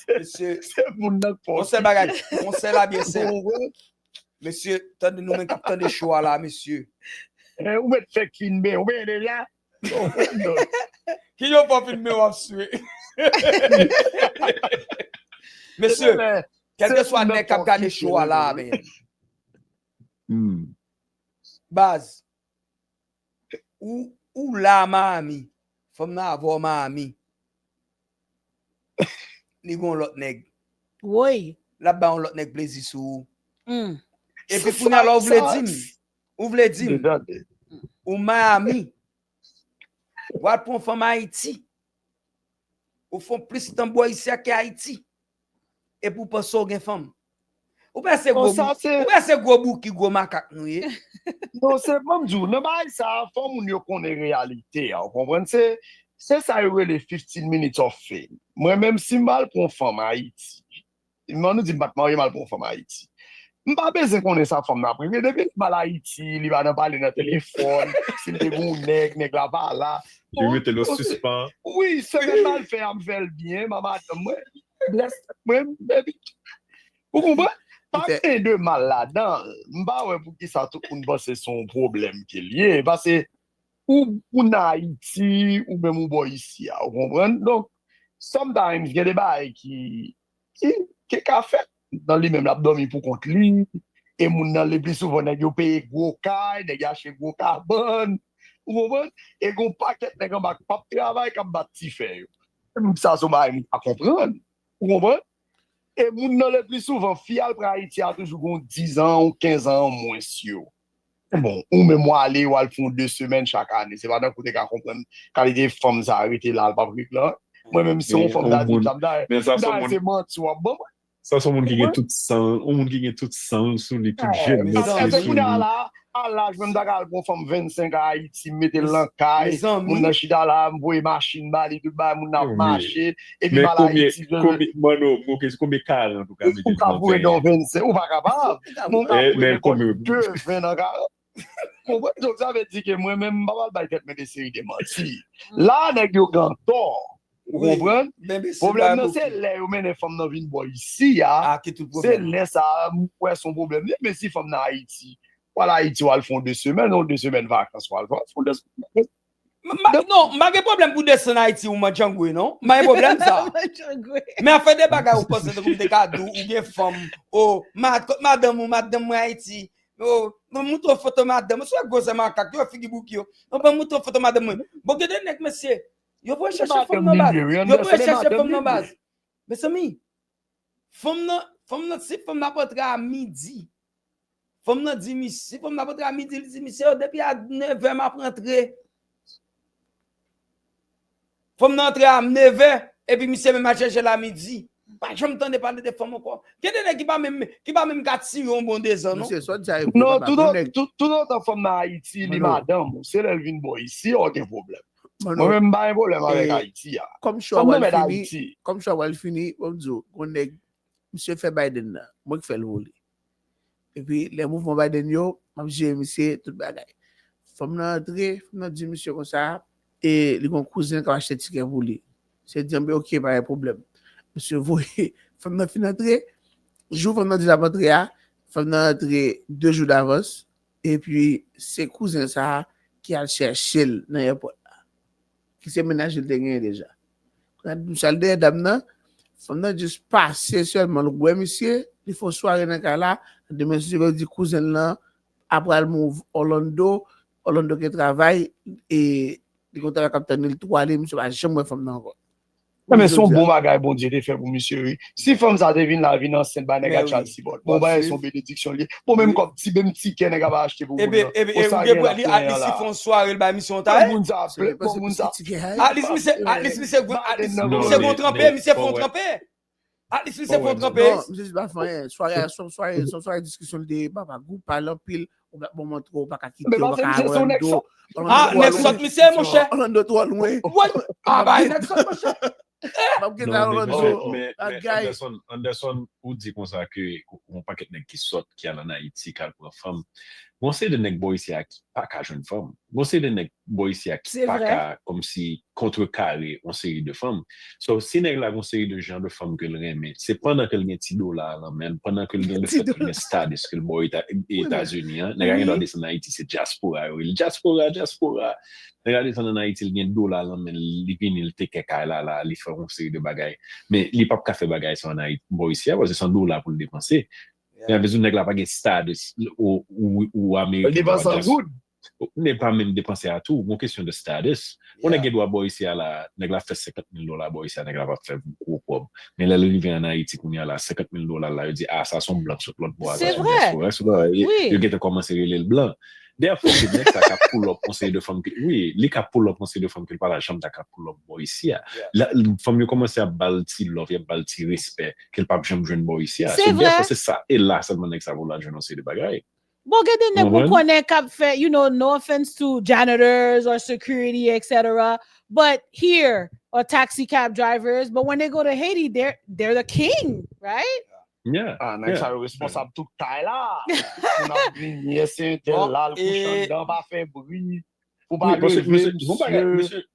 Mesye. Se moun nan k pòt. Yon sèl bagay. Yon sèl a byen senp. Mesye, tande nou menm k ap tande show a la, mesye. Ou met fè kin men, ou men deja. Ki yo pa fin men w ap swe. Mesye, kèlkeswa nèg k ap gade show a la, men. Baz, ou, ou la Miami, fanm nan avè w Miami. Li gon lòt nèg. Woy. L ap bay yon lòt nèg plezi sou ou. Epi kounye a la ou vle di m, ou vle di m, ou Miami, w al pran fanm Ayiti. Ou fè plis tan bò isi a ke Ayiti. Epi w panse w gen fanm. Ou panse gwo bouki, gwo makak nou ye. Non, se ban m di w, nan bagay sa, fò moun yo konnen reyalite a, ou konprann? Se, se sa yo rele fifteen minutes of fame. Mwen menm, si m al pran fanm Ayiti, Mwen nou di m pa t marye, m al pran yon fanm Ayiti. M pa bezwen konnen sa fanm nan ap regle. Depi l mal Ayiti, li pa nan pale nan telefòn, si l te gen yon nèg, nèg la pa la. Li mete l an sispan. Wi, semèn mal fè a, m fè l byen, m a madanm mwen, bless mwen, baby. Ou konprann? Pa gen de mal ladan l. M pa wè poukisa tout moun panse se yon pwoblèm ke l ye. Paske ou, ou nan Ayiti, ou menm ou bò isi a, ou konprann? Donk, sometimes, gen de bagay ki ki, ki ka fèt nan li menm, l ap dòmi pou kont li. E moun nan, le pli souvan, nèg yo peye gwo kay, nèg yo achte gwo kabann. Ou konprann? E gon pakèt nèg anba k p ap travay, k ap bat ti fè yo. Sa se yon bagay m pa konprann. Ou konprann? E moun nan, le pli souvan, fi al pran Ayiti a toujou gon dizan, yon kenzan an mwens yo. Bon, ou menm w ale, w al fè yon de semèn chak ane. Se pa tankou w te ka konprann kalite fanm sa rete la, l p ap regle anyen. Mwen menm se yon fanm ta di m sa, m ta, m ta se manti w ap ban mwen. Sa se yon moun ki gen tout san, yon moun ki gen tout san l sou li, tout jenès li sou li. Kounye a la, a laj mwen, m ta ka al pran fanm vennsenk a Ayiti, m mete l nan kay, moun nan chita la, m voye machin ba li, tout bagay, moun nan ap mache, epi m al Ayiti. Mano, konbyen karant ou ka mete nan vennsenk? Ou pa kapab. Men ou ka voye nenpòt de ven nan karant. Konprann? Donk, sa vle di ke mwen menm, m pa pral bay tèt mwen de seri de manti. La, nèg yo gen tò. Ou konprann? Pwoblèm nan, se lè yo mennen fanm nan vin bò isi a. Se lè sa a, m wè se yon pwoblèm. Men si fanm nan Ayiti, w al Ayiti, w al fè yon de semèn, yon de semèn vakans, w al fè yon de semèn. Non, m pa gen pwoblèm pou desann Ayiti ou Mandjangwe, non. M pa gen pwoblèm sa. Men afè de bagay ou panse tankou m te ka di w, ou gen fanm, o, mad-, kot madanm ou, madanm mwen Ayiti. Yo, ban m montre w foto madanm. Ou sou gwo zè makak, yo, figi bouki yo. Yo, ban m montre w foto madanm mwen. Bon, gen de nèg, mesye, yo voye chèche fanm nan baz. Yo voye chèche fanm nan baz. Mezanmi, fanm nan, fanm nan, si fanm nan ap antre a midi, fanm nan di misye, si fanm nan ap antre a midi, li di misye, yo, depi a nevè m ap rantre. Fanm nan antre a nevè, epi misye menm al chèche l a midi. Pa janm tande pale de fanm ankò. Gen de nèg ki pa menm, ki pa menm ka tire yon bon dezan, non. Misye, sa w di a e vre, papa. Non, toutotan fanm nan Ayiti, li madanm ou, se lè l vin bò isi, w gen pwoblèm. Mwen menm, m pa gen pwoblèm avèk Ayiti a. Fanm nan mèt Ayiti. Kòm show a pral fini, ban m di w, gon nèg, misye fè Biden nan, mwen k fè l vole. Epi, lè mouvman Biden yo, m ap jere misye, tout bagay. Fanm nan antre, fanm nan di misye konsa, e li gon kouzen l k ap achte tikè pou li. Misye di, anben, oke, pa gen pwoblèm. Misye voye, fanm nan fin antre, jou fanm nan di l ap antre a, fanm nan antre de jou davans, epi se kouzen sa a ki al chèche l nan èpòt la. Ki se mennaj li te genyen deja. Kounye a, misye al dèyè dam nan, fanm nan jis pase sèlman, l wè misye, li fè yon sware nan kay la, demen misye di kouzen l lan ap pral move Orlando, Orlando gen travay, e li gen yon travay k ap tann li, l tou ale, misye pa janm wè fanm nan ankò. Men se yon bon bagay Bondye te fè pou misye, wi. Si fanm sa te vin la, vin ansent, ba nèg a child support. Bon, bagay se yon benediksyon li ye. Bon, menm kòb ti, menm tikè nèg a pa achte pou moun nan. Epi, epi, ou gen pou li, at least li fè yon sware, l bay misye yon tayè. Bon, moun sa, bon, moun sa. At least misye, at least misye, at least misye gon tranpe, misye fè yon tranpe. At least misye fè yon tranpe. Non, misye di pa fè anyen. Sware a, se yon sware, se yon sware diskisyon li te ye, papa, gwoup pale anpil. Ou pa, bon, montre w pa ka kite, ou pa ka rann do. Ah, nèg sòt misye, monchè. Orlando twò lwen. Ah, bay nèg sòt, monchè. M ap gen Orlando. Men, men, men, Anderson, Anderson, ou di konsa ke yon pakèt nèg ki sòt, ki al ann Ayiti, k al pran fanm. Gon seri de nèg bò isi a ki pa ka jwenn fanm. Gon seri de nèg bò isi a ki pa ka, kòmsi, kontrekare yon seri de fanm. So, si nèg la gon seri de jan de fanm ke l renmen, se pandan ke l gen ti dola nan men l, pandan ke l gen, le fèt ke l gen status ke l bò Eta-, Etazini an, nèg la gen dwa desann Ayiti, se dyaspora yo rele. Dyaspora, dyaspora. Nèg la desann ann Ayiti, l gen dola nan men l, li vini, l teke kay la, la, li fè yon seri de bagay. Men li p ap ka fè bagay sa ann Ayiti, bò isi a, paske se yon dola pou l depanse. Sa vle di nèg la pa gen status ou, ou, ou ameriken. Li depanse an goud. Men pa menm depanse a tou, gon kesyon de status. Yon nèg gen dwa bò isi a la, nèg la fè senkant mil dola bò isi a, nèg la p ap fè gwo kòb. Men lè l rive ann Ayiti kounye a la, senkant mil dola la, yo di, ah, sa se yon blan k sot lòt bò a, sa se yon dyaspora. Yo gentan kòmanse rele l blan. Dèfwa, se nèg sa k ap pull up yon seri de fanm ke, wi, li ka pull up yon seri de fanm ke l pa ta janm ta ka pull up bò isi a. Fanm yo kòmanse ap ba l ti love, y ap ba l ti respè ke l p ap janm jwenn bò isi a. So, dèfwa, se sa, e la sèlman nèg sa yo la jwenn yon seri de bagay. Bon, gen de nèg ou konnen k ap fè, you know, no offense to janitors or security, et cetera. But here, or taxi cab drivers, but when they go to Haiti, they're, they're the king, right? Yeah. Ah, nèg sa yo responsab tout kay la. Moun ap vini, èske entèl la, l kouche anndan, pa fè bri, pou pa reve, mesye. Gon bagay,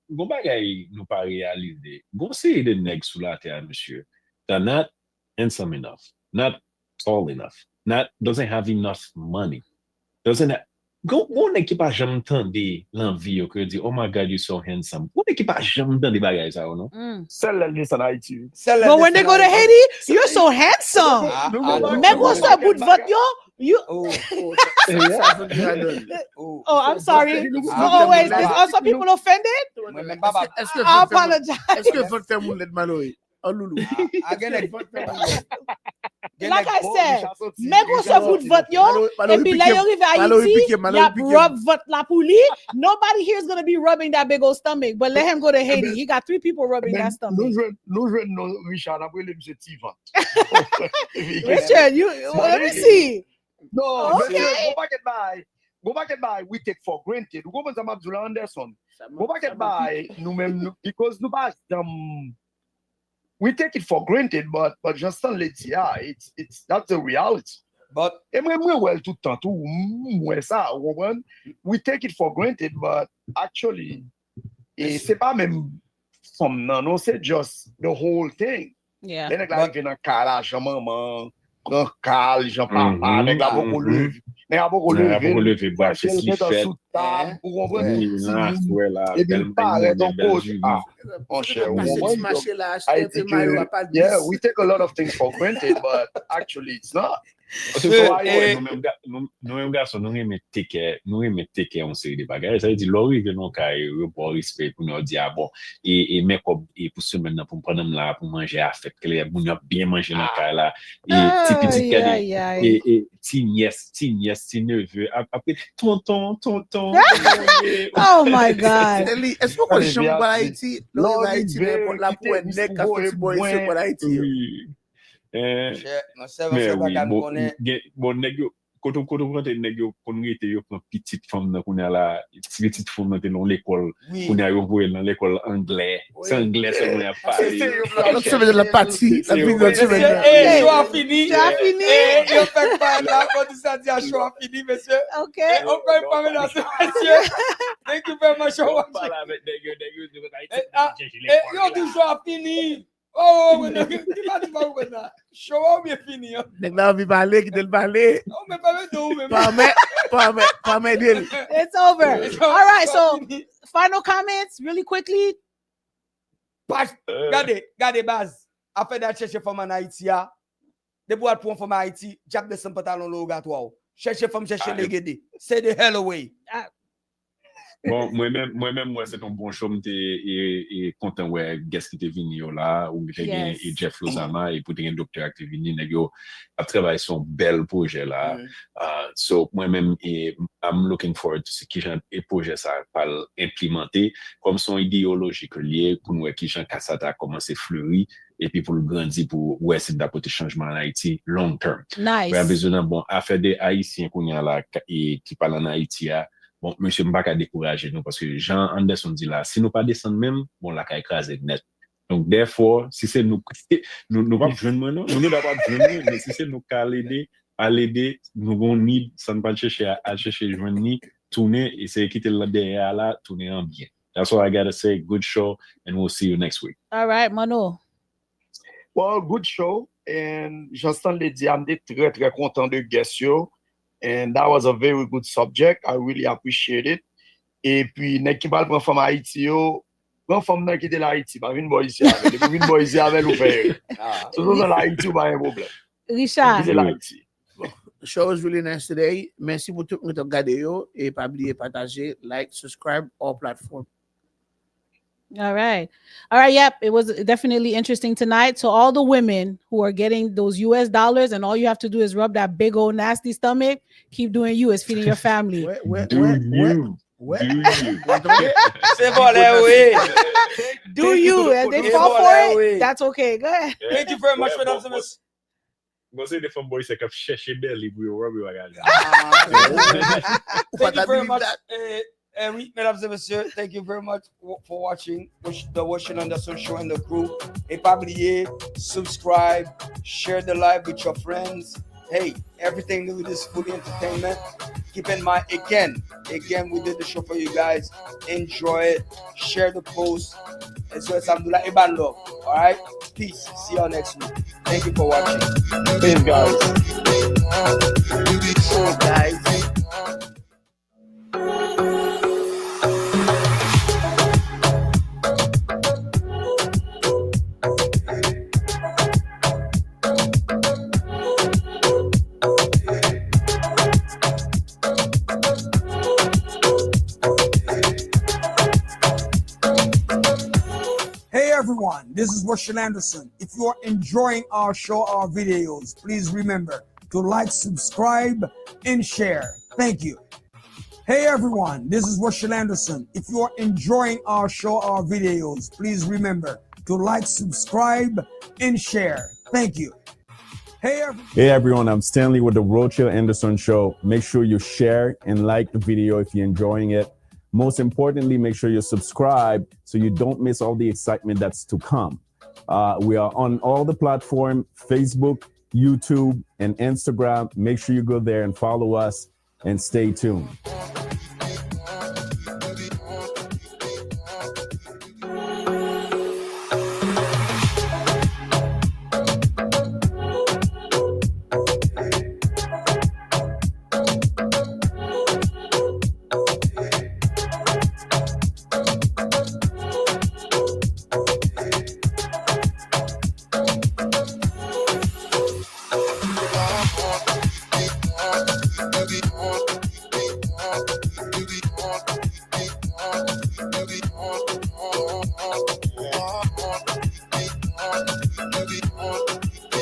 gon bagay nou pa reyalize. Gon seri de nèg sou latè a, mesye, they're not handsome enough, not tall enough, not, doesn't have enough money, doesn't ha-, gon, gon nèg ki pa janm tande nan vi yo ke yo di, "Oh my God, you so handsome." Gon nèg ki pa janm tande bagay sa yo, non. Sèl lè l desann Ayiti, wi. But when they go to Haiti, "You're so handsome." Men gwosè bout vant yo, you. Oh, I'm sorry. Oh, wait, is also people offended? I apologize. Èske vant fè moun lèd, Malory? An loulou. A gen nèg vant fè moun lèd. Gen nèg, like I said, men gwosè bout vant yo, epi lè yo rive Ayiti, y ap rub vant la pou li. Nobody here is gonna be rubbing that big old stomach, but let him go to Haiti. He got three people rubbing that stomach. Nou jwenn, nou jwenn non Richard, n ap rele misye Ti Vant. Richard, you, let me see. Non, mesye, gon pakèt bagay. Gon pakèt bagay we take for granted. Ou konprann sa m ap di w la, Anderson? Gon pakèt bagay nou menm, nou, because nou pa janm, we take it for granted, but, but jan Stanley di a, it's, it's, that's the reality. But e mwen, mwen wè l tout tan tou, m wè sa, ou konprann? We take it for granted, but actually, e se pa menm fanm nan, non, se just the whole thing. Lè nèg la rive nan kay la, jan manman pran kay, jan papa, nèg la poko leve. Nèg la poko leve, brache l gentan sou tab, ou konprann? Epi l parèt yon kote. Ah, monchè, ou konprann? Yeah, we take a lot of things for granted, but actually it's not. Paske nou menm ga-, nou, nou menm gason, nou renmen take care, nou renmen take care yon seri de bagay. Sa vle di, lè w rive nan yon kay, yo ba w respè, kounye a w di, a bon, e, e men kòb e pou semèn nan, pou m pandan m la, pou manje a fèt, ke lè moun yo ap byen manje nan kay la, e ti pitit, gade, e, e ti nyès, ti nyès, ti neve, ap-, apre, tonton, tonton, kòman w ye? Oh my God. Stanley, èske w konn jan w pral Ayiti? Lè w rive Ayiti, nan èpòt la, pou wè nèg k ap fè ti bò, se pral Ayiti yo. Monchè, monchè, monchè, pa ka m konnen. Bon, nèg yo, kote, kote w rantre, nèg yo konn rete, yo pran pitit fanm nan, kounye a la, ti pitit fanm nan te nan lekòl, kounye a yo voye l nan lekòl anglè. Se anglè sèlman y ap pale. Lòt semèn, l ap pati, l ap vini lòt semèn. Mesye, e, show a fini. Show a fini. E, yo fèk parèt la, kondisatè a, show a fini, mesye. Ok. E, ankò yon fwa, medam e mesye. Thank you very much for watching. Yo di show a fini. Oh, oh, oh, ki pati pa ou konn la? Show a oubyen fini an? Nèg la anvi pale, kite l pale. Oh, men pa mete ou menm. Pa mè, pa mè, pa mè de l. It's over. All right, so final comments, really quickly. Gade, gade baz. Afè de al chèche fanm ann Ayiti a. Depi w al pran fanm Ayiti, dyab desann pantalon lè w gatwa w. Chèche fanm, chèche legede. Stay the hell away. Bon, mwen menm, mwen menm, mwen, se te yon bon show, m te, e, e, kontan wè guest ki te vini yo la, ou te gen, e, Jeff Lozama, epi w te gen Doktè a ki te vini, nèg yo ap travay sou yon bèl pwojè la. Ah, so, mwen menm, e, I'm looking forward to see kijan e pwojè sa a pral enplimante, kòm se yon ideyoloji ke l ye, pou n wè kijan CASAT a kòmanse fleri, epi pou l grandi, pou wè si l ta pote chanjman ann Ayiti long term. Nice. Bon, afè de Ayisyen kounye a la, ka-, e, ki pral ann Ayiti a, bon, mesye, m pa ka dekouraje nou, paske jan Anderson di la, si nou pa desann menm, bon, lakay kraze nèt. Donk, therefore, si se nou, nou, nou p ap jwenn mwen, non, nou gendwa p ap jwenn mwen, men si se nou k al ede, al ede, nou gon need, sa n pral chèche a, al chèche jwenn li, tounen, eseye kite l nan dèyè a la, tounen an byen. That's all I gotta say. Good show, and we'll see you next week. All right, Mano. Well, good show. And jan Stanley di, m te trè, trè kontan de guest yo. And that was a very good subject. I really appreciate it. Epi, nèg ki pral pran fanm Ayiti yo, pran fanm nan kite l Ayiti. Pa vin bò isi avè l. Depi w vin bò isi avè l, ou fè erè. Si w sot ann Ayiti, ou pa gen pwoblèm. Richard. Kite l Ayiti. Bon. Show was really nice today. Mèsi pou tout moun ki t ap gade yo. E pa bliye pataje, like, subscribe, all platform. All right. All right, yep. It was definitely interesting tonight. So all the women who are getting those U S dollars and all you have to do is rub that big old nasty stomach, keep doing you. It's feeding your family. Do you. Do you. Se vòlè, wi. Do you. And they fall for it. That's okay. Go ahead. Thank you very much, mesdames et messieurs. Gon seri de fanm bòy sa k ap chèche bèl li pou yo wè, yo pa ka jwenn. Thank you very much. Eh, eh, oui, mesdames et messieurs, thank you very much for, for watching the Washington Anderson Show and the crew. E pa bliye, subscribe, share the live with your friends. Hey, everything we do is fully entertainment. Keep in mind, again, again, we did the show for you guys. Enjoy it. Share the post. Enjoy Samdula. E ba love. All right? Peace. See y'all next week. Thank you for watching. Peace, guys. Peace, guys. Hey, everyone. everyone, this is Rushel Anderson. If you are enjoying our show, our videos, please remember to like, subscribe, and share. Thank you. Hey everyone, this is Rushel Anderson. If you are enjoying our show, our videos, please remember to like, subscribe, and share. Thank you. Hey, every- Hey everyone, I'm Stanley with the Rushel Anderson Show. Make sure you share and like the video if you're enjoying it. Most importantly, make sure you subscribe so you don't miss all the excitement that's to come. Uh, we are on all the platform, Facebook, YouTube, and Instagram. Make sure you go there and follow us and stay tuned.